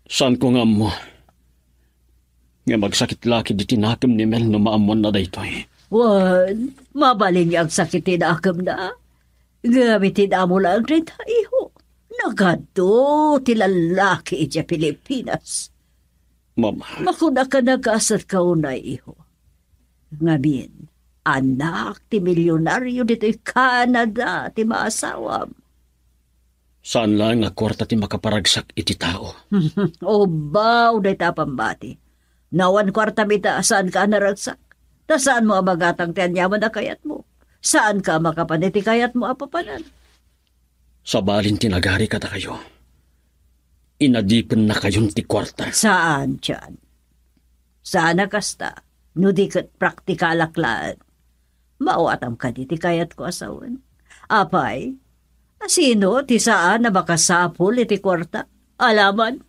Saanko nga ammo. Ngem agsakit la ketdi ti nakem ni Mel no maammoanna daytoy. Wen, mabalin nga agsakit ti nakemna. Ngem iti damo laeng dayta, iho. Nagadu ti lallaki idiay Pilipinas. Mama. Makunak a nagasatka unay, iho. Ngamin, anak ti milionario ditoy Canada ti maasawam. Saan laeng a kuarta ti makaparagsak iti tao. Ubbaw dayta a pambati. No awan kuartam ita, saanka a naragsak. Ta saanmo a magatang ti aniaman a kayatmo. Saanka a makapan iti kayatmo a papanan. Sabalin ti nagari kadakayo, inadipennakayon ti kuarta. Saan, John. Saan a kasta, no di ket praktikalak laeng. Maawatam kadi ti kayatko a sawen. Apay, a sino ti saan a makasapul iti kuarta? Alaman.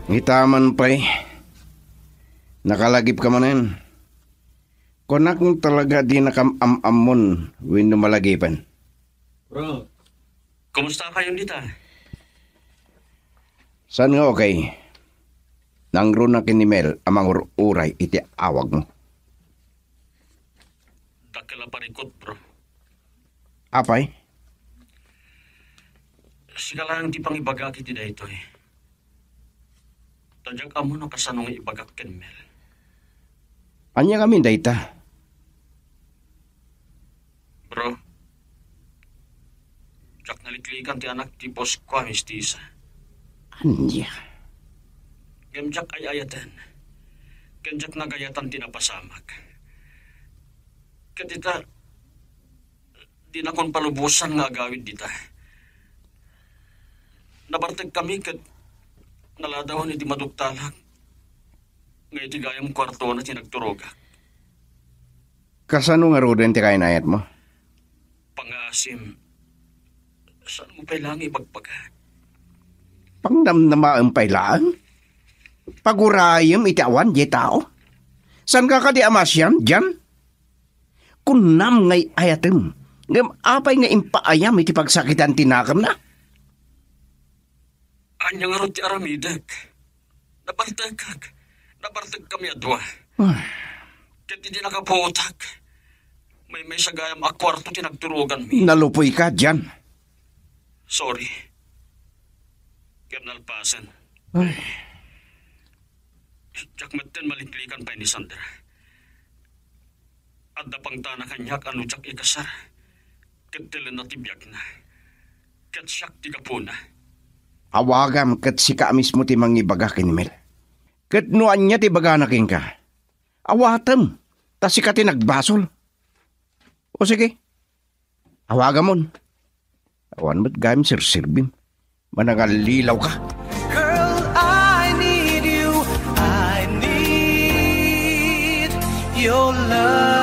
Ngitaman pay, nakalagipka manen. Kunak nga talaga dinakam am-ammon wenno malagipen. Bro, kumusta kayon dita? Saan nga okay? Nangrunak ni Mel a mangur-uray iti awagmo. Dakkel a parikut, bro. Apay? Sika laeng ti pangibagak iti daytoy. Ta diak ammo no kasano nga ibagak ken Mel. Ania ngamin dayta? Bro, diak naliklikan ti anak ti boss ko a mistisa. Ania? Ngem diak ay-ayaten, ken diak nagayatan ti napasamak. Ket ita, dinakon palubosan nga agawid dita. Nabartekami ket naladawan iti maduktalak nga iti gayam kuartona ti nagturogak. Kasano ngaruden ti kainayatmo? Pangaasim, saanmo pay laeng ibagbaga. Pangnamnamaem pay laeng? Pagurayem iti awan diay tao? Saanka kadi a masian, John? Kunam nga ay-ayatem, ngem apay nga impaayam iti pagsakitan ti nakemna? Ania ngarud ti aramidek? Nabartekak. Nabartek kami a dua. Ah. Ket idi nakapuotak, maymaysa gayam a kuarto ti nagturoganmi. Nalupoyka, John. Sorry. Ngem nalpasen. Ay. Diak metten maliklikan pay ni Sandra. Adda pangtana kaniak a no diak ikasar, ket telenna ti biagna, ket siak ti gapuna. Awagam ket sika a mismo ti mangibaga ken ni Mel. Ket no ania ti ibagana kenka, awatem, ta sika ti nagbasol. O sige, awagamon. Awan met gayam serserbim. Manangallilaw ka. Girl, I need you. I need your love.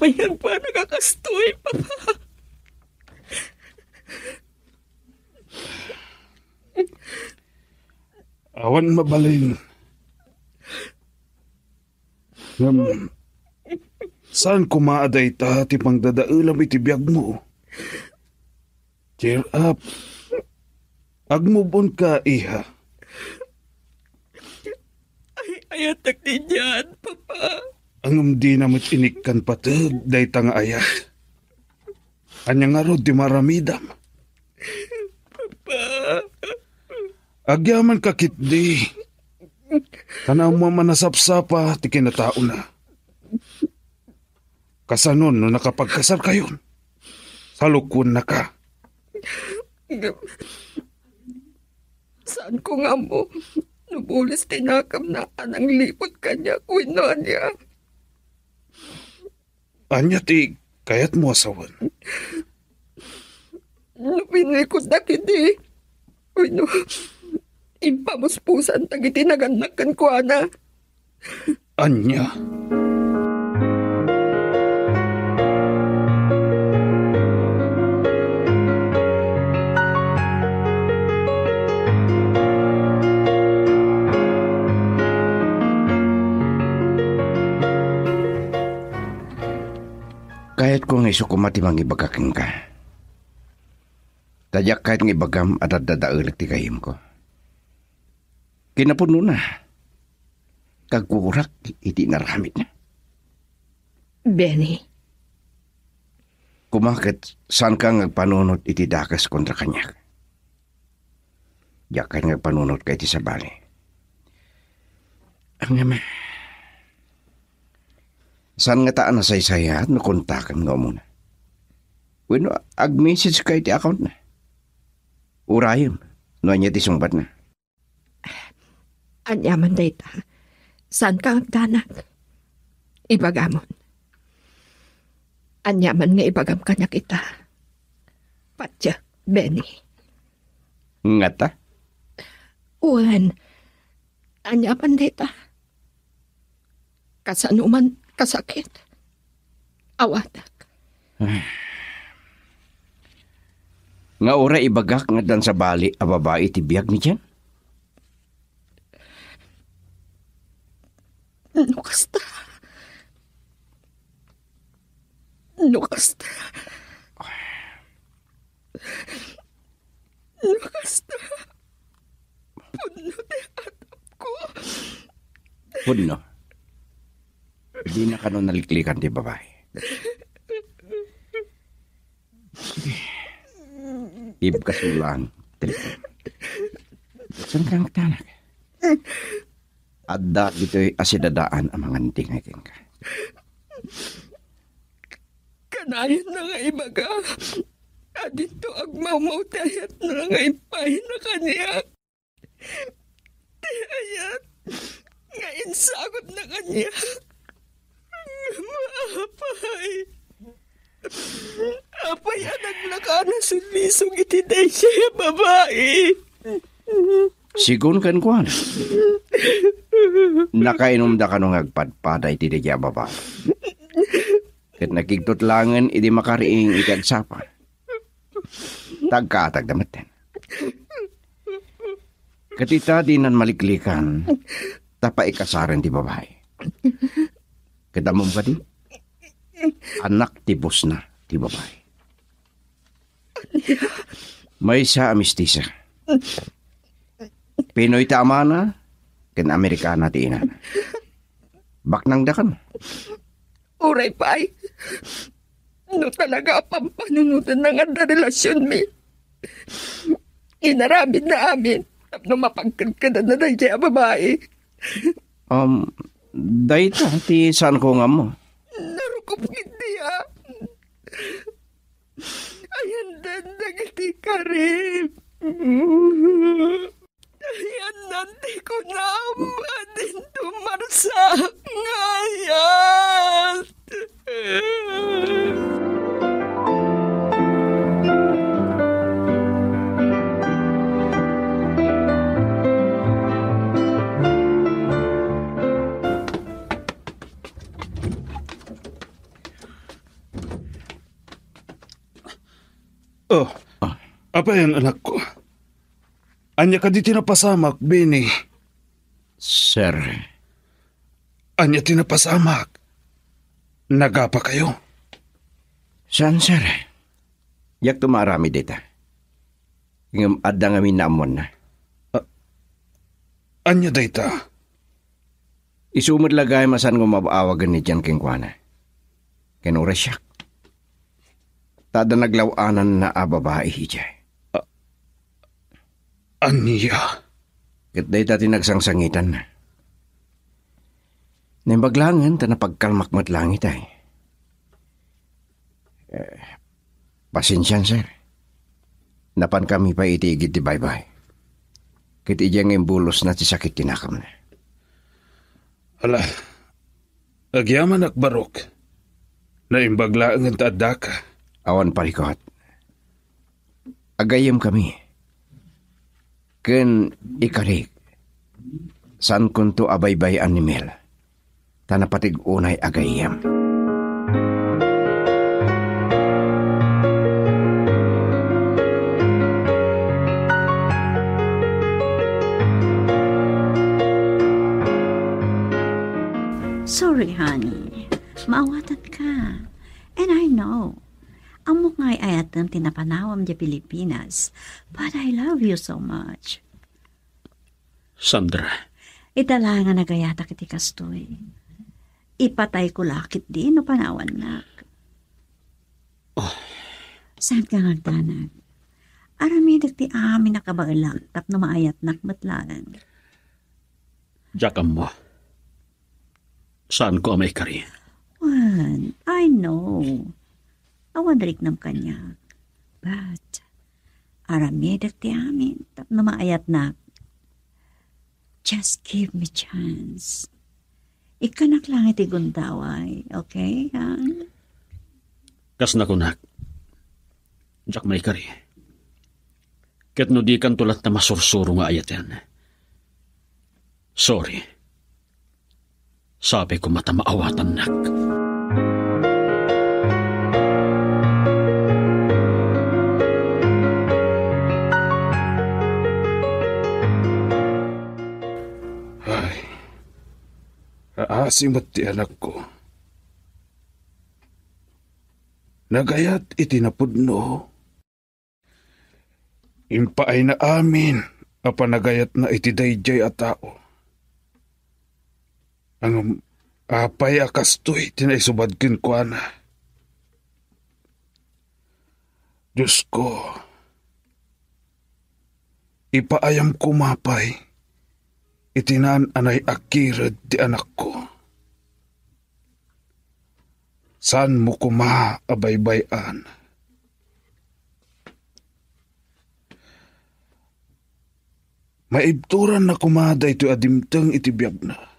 pay nga agpanak a kastoy, Papa. Awan mabalin. Ngem, saan koma a dayta ti pangdadaelam iti biagmo? Cheer up. Agmove on ka, iha. Ay, ayatek ti dian, Papa. Ngem dina met inikkan pateg dayta nga ayat. Ania ngarud ti maaramidam? Papa. Agyaman ka ketdi. Tan ammo a manasapsapa ti kinataona. Kasano no nakapagkasarkayon? Salukuennaka. Saanko nga ammo no bulis ti nakemna a nangliput kaniak wenno ania. Ania ti kayatmo a sawen? No pinrikutda ketdi wenno impamuspusan dagiti nagannak kenkuana. Ania? Kayatko nga isu koma ti mangibaga kenka. Ta diak kayat nga ibagam a daddadaelek ti gayyemko. Kinapudnona, kagkukurak iti inaramidna. Benny. Koma ket saanka nga agpanunot iti dakes kontra kaniak. Diak kayat nga agpanunotka iti sabali. Ngem, saan ngata a nasaysayaat no kontakam nga umuna? Wenno, ag-message ka iti account na. Urayem no ania ti sungbatna. Aniaman dayta, saanka nga agdanag? Ibagamon. Aniaman nga ibagam kaniak ita, patiek, Benny. Ngata? Wen, aniaman dayta? Kasano man kasakit? Awatek. Nga uray ibagak nga addan sabali a babai ti biag ni Jen? No kasta. No kasta. No kasta. Pudno ti atapko. Pudno? Dina kano naliklikan ti babai? Ibkas mo lang. Saan ka nagtanak? Adda ditoy asidadaan a mangandingay kenka. Kanayon na nga ibaga, adinto agmawmaw ti ayatna nga impaayna kaniak. Ti ayat nga insagutna kaniak. Apay. Apay a naglaka a nasulisog iti daydiay a babai. Sigun kenkuana, nakainumda kano nga agpadpada iti daydiay a babai. Ket nakigtutlangen idi makariing iti agsapa. Tagkaatagda metten. Ket ita dinan maliklikan, ta paikasaren ti babai. Ket ammom kadi? Anak ti bossna ti babai. Maysa a mistisa. Pinoy ti amana, ken Amerikana ti inana. Baknangda kano? Uray pay, no talaga a pampanunotenna nga adda relasionmi, inaramidna amin tapno mapagkedkedanna daydiay a babai. Um, dayta ti saanko nga ammo. Narukop ketdi a. Ayandan dagiti karib. Ayandan ti kunam a dinto marsa nga ayat. Oh, Ah. Apay, anakko? Ania kadi ti napasamak, Benny? Sir. Ania ti napasamak? Nagapakayo? Saan, sir? Diak maaramid dayta. Ngem adda ngamin naammoanna. Ah, ania dayta? Isu met la gayam a saan nga umab-awagen idiay kenkuana. Ken uray siak. Ta adda naglaw-ananna a babai idiay. A-, ania? Ket dayta ti nagsangsangitanna. Naimbag laengen ta napagkalmak met langit ay. Eh, pasensian, sir. Napankami pay iti igid ti baybay. Ket idiay nga imbulosna ti sakit ti nakamna. Ala, agyamanak, Barok. Naimbag laengen ta addaka. Awan parikot. Agayyemkami. Ken ikarik, saankonto a baybay-an ni Mel, ta napateg unay a gayyem. Sorry, honey. Maawatanka. And I know. Ammok nga ay-ayatem ti napanawam diay Pilipinas, but I love you so much. Sandra. Ita laeng nga nagayatak iti kastoy. Ipatayko la ketdi no panawannak. Oh. Saanka nga agdanag. Aramidek ti amin a kabaelak tapno maayatnak met laeng. Diak ammo. Saanko a maikari. Wen, I know. Awan riknam kaniak. But, aramidek ti amin tapno maayatnak. Just give me chance. Ikkanak lang iti gundaway, okay, ha? Kas nakunak, diak maikari. Ket no dikanto latta masursuro nga ayaten. Sorry. Sabi ko mata maawatannak. Ay, aasi met ti anakko. Nagayat iti napudno. Impaayna amin a panagayatna iti daydiay a tao. Ngem apay a kastoy ti naisubad kenkuana? Diosko, ipaayam koma pay iti naan a nay-akired ti anakko. Saanmo koma a baybay-an. Maibturanna koma daytoy a dimteng iti biagna.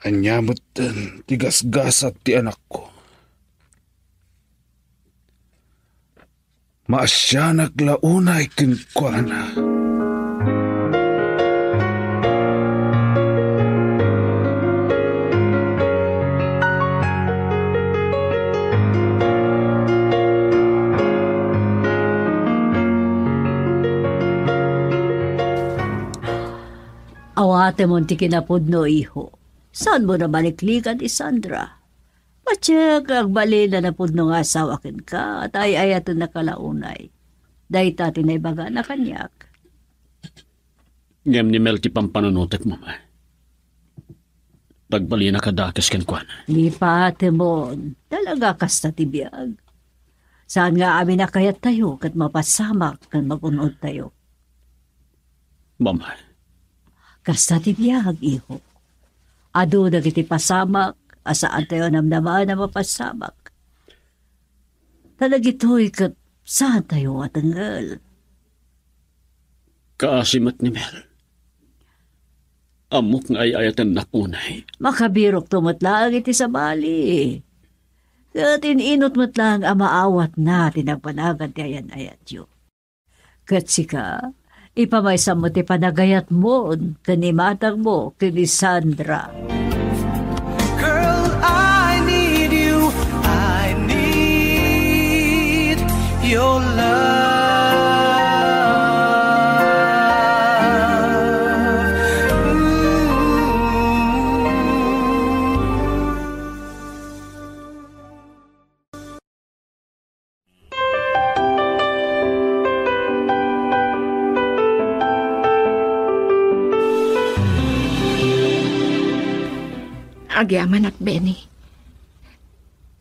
Ania metten ti gasgasat ti anakko? Maasianak la unay kenkuana. Awatemon ti kinapudno, iho. Saanmo a baliklikan ni Sandra? Patiek nga agbalin a napudno nga asawa kenka, ta ay-ayatennak la unay. Dayta ti naibagana kaniak. Ngem ni Mel ti pampanunotek, Mama. Agbalin a dakes kenkuana. Ni patemon, talaga kasta ti biag. Saan nga amin a kayattayo ket mapasamak ken magun-odtayo. Mama. Kasta ti biag, iho. Adu dagiti pasamak a saantayo a namnamaen a mapasamak. Ta dagitoy ket saantayo a tengngel. Kaasi met ni Mel. Ammok nga ay-ayatennak unay. Makabirokto met laeng iti sabali. Ket in-inut met laeng a maawatna ti nagpanagan ti ayan-ayatyo. Ket sika, ipamaysam met ti panagayatmo ken ni matangmo ken ni Sandra. Girl, I need you. I Your love. Agyamanak, Benny.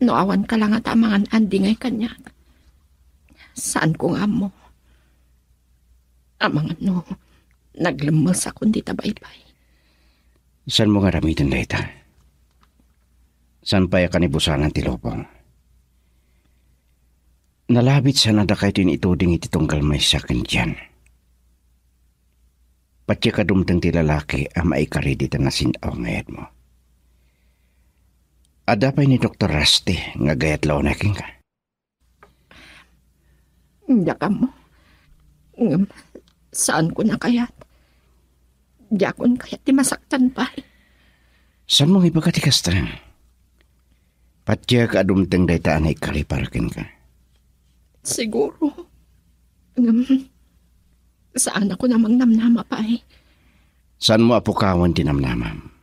No awan ka la ngata a mangan-andingay kaniak, saanko nga ammo. Amangan no naglemmesakon dita baybay. Saanmo nga aramiden dayta? Saan pay a kanibusanan ti lubong? Nalabit sana dakayto inituding iti tunggal maysa ken Jan. Patiek a dumteng ti lalaki a maikari dita nasin-aw nga ayatmo. Adda pay ni Doktor Rusty nga agayat la unay kenka? Diak ammo. Ngem, saanko a kayat. Diakon kayat ti masaktan pay. Saanmo nga ibaga ti kasta? Patiek a dumteng dayta a naikari para kenka. Siguro. Ngem, saanakon a mangnamnama pay. Saanmo a pukawen ti namnamam?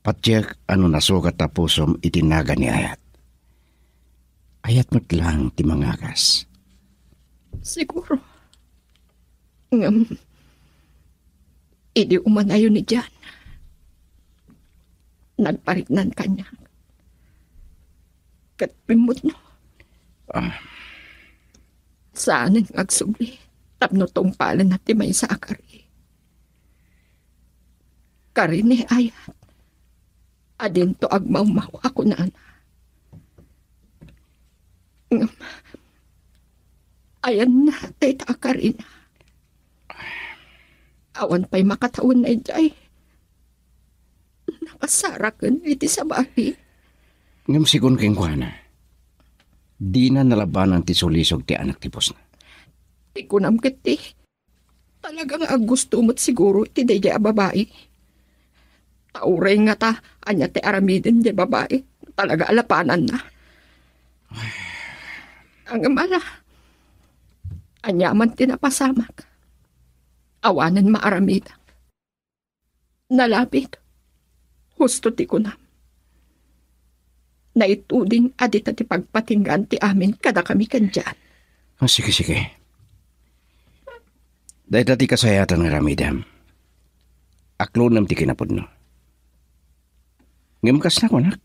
Patiek a no nasugat a pusom iti nagan ni ayat, ayat met laeng ti mangagas. Siguro. Ngem, idi umanayon ni Jan, nagpariknan kaniak. Ket pimmutno. Ah. Saanen nga agsubli tapno tungpalenna ti maysa a kari. Kari ni ayat a dinto agmawmaw a kunana. Ngem, ayanna dayta a karina. Awan pay makatawenna idiay. Nakasaraken iti sabali. Ngem sigun kenkuana, dina nalabanan ti sulisog ti anak ti pusna. Ti kunam ket ti, talaga nga aggusto met siguro iti daydiay a babai. Ta uray ngata ania ti aramiden diay babai, talaga a labananna. Ngem ala, ania man ti napasamak, awanen maaramidak. Nalabit. Husto ti kunam. Naituding a dita ti pagpatinggaan ti amin kadakami ken Jan. Ah, sige, sige. Dayta ti kasayatan nga aramidem. Aklonem ti kinapudno. Ngem kasna kunak,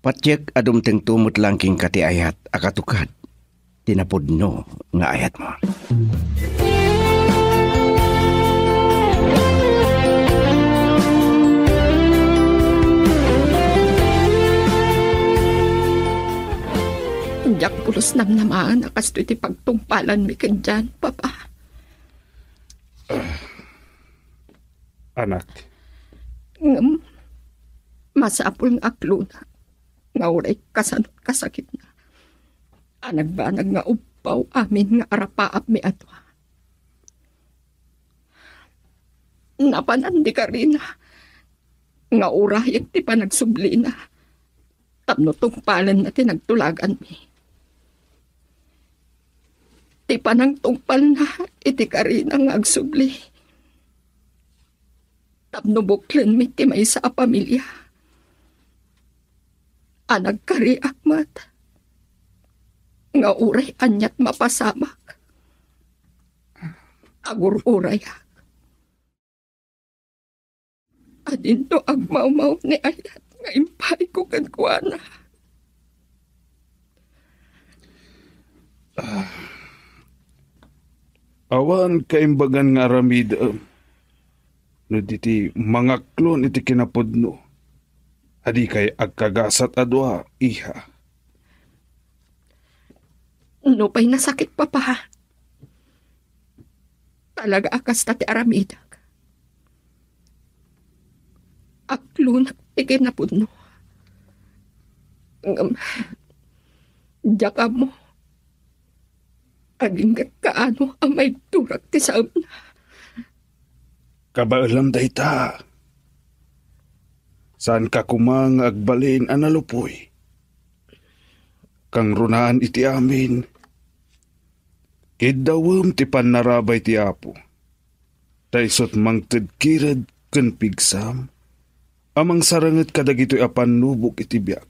patiek a dumtengto met laeng kenka ti ayat a katukad ti napudno nga ayatmo. Diak pulos namnamaen a kastoy ti pagtungpalanmi ken Jan, Papa. Anak. Ngem, masapul nga aklonak nga uray kasano kasakitna a nagbanag nga ubbaw amin nga arapaapmi a dua. Napanan di karina nga urayek ti panagsublina tapno tungpalenna ti nagtulaganmi. Ti panangtungpalna iti karina nga agsubli tapno buklenmi ti maysa a pamilia a nagkariak met nga uray aniat mapasamak, agur-urayak. Adinto agmawmaw ni ayat nga impayko kenkuana. Ah. Awan kaimbagan nga aramidem no di ti mangaklon iti kinapudno a dikay agkagasat a dua, iha. Nupay nasakit, Papa, talaga a kasta ti aramidak. Aklonak ti kinapudno. Ngem, diak ammo agingga kaano a maigturak ti saemna. Kabaelam dayta. Saanka koma nga agbalin a nalupoy. Kangrunaan iti amin, kiddawem ti pannarabay ti Apo, ta isut' mangted kired ken pigsam a mangsaranget kadagitoy a pannubok iti biag.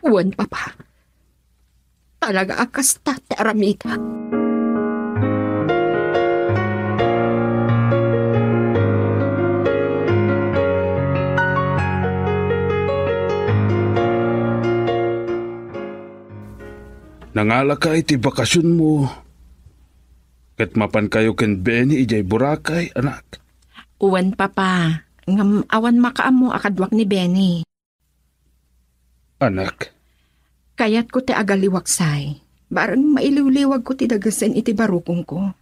Wen, Papa. Talaga a kasta ti aramidek. Nangalaka iti bakasionmo, ket mapankayo ken Benny idiay Boracay, anak? Wen, Papa. Ngem awan makaammo a kaduak ni Benny. Anak. Kayatko ti agaliwaksay. Bareng mailiwliwagko ti dagesen iti barukongko.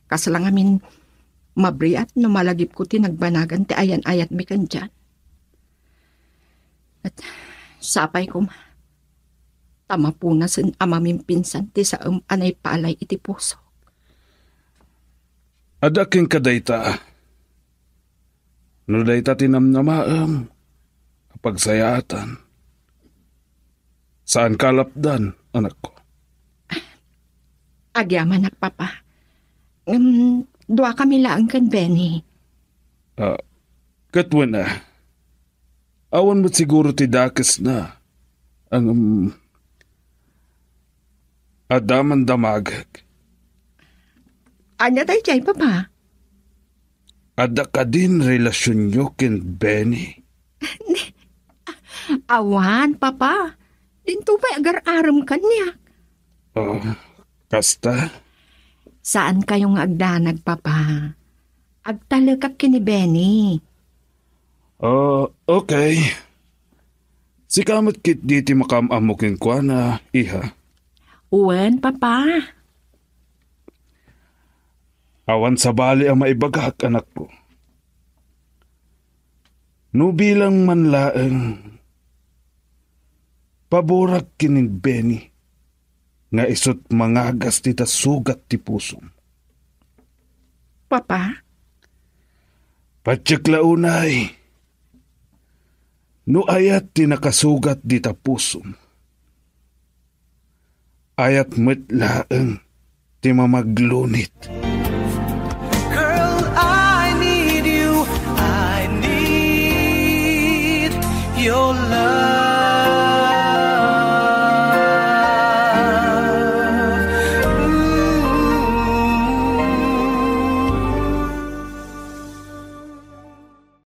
Kasla ngamin mabriat no malagipko ti nagbanagan ti ayan-ayatmi kendian. Ket sapay koma, ta mapunasen a mamimpinsan ti saem a naipalay iti pusok. Adda kenka dayta. No dayta ti namnamaem a pagsayaatan, saanka a lapdan, anakko. Agyamanak, Papa. Ngem, duakami laeng ken Benny. Ah, ket wen a. Awan met siguro ti dakesna. Ngem, adda man damagek. Ania daydiay, Papa? Adda kadin relasionyo ken Benny? Awan, Papa. Dinto pay agar-arem kaniak. Oh, kasta? Saankayo nga agdanag, Papa. Agtalekak ken ni Benny. Oh, okay. Sika met ketdi ti makaam-ammo kenkuana, iha. Wen, Papa. Awan sabali a maibagak, anakko. No bilang man laeng, paborak ken ni Benny nga isut' mangagas dita sugat ti pusom. Papa? Patiek la unay. No ayat ti nakasugat dita pusom, ayat met laeng ti mamaglunit.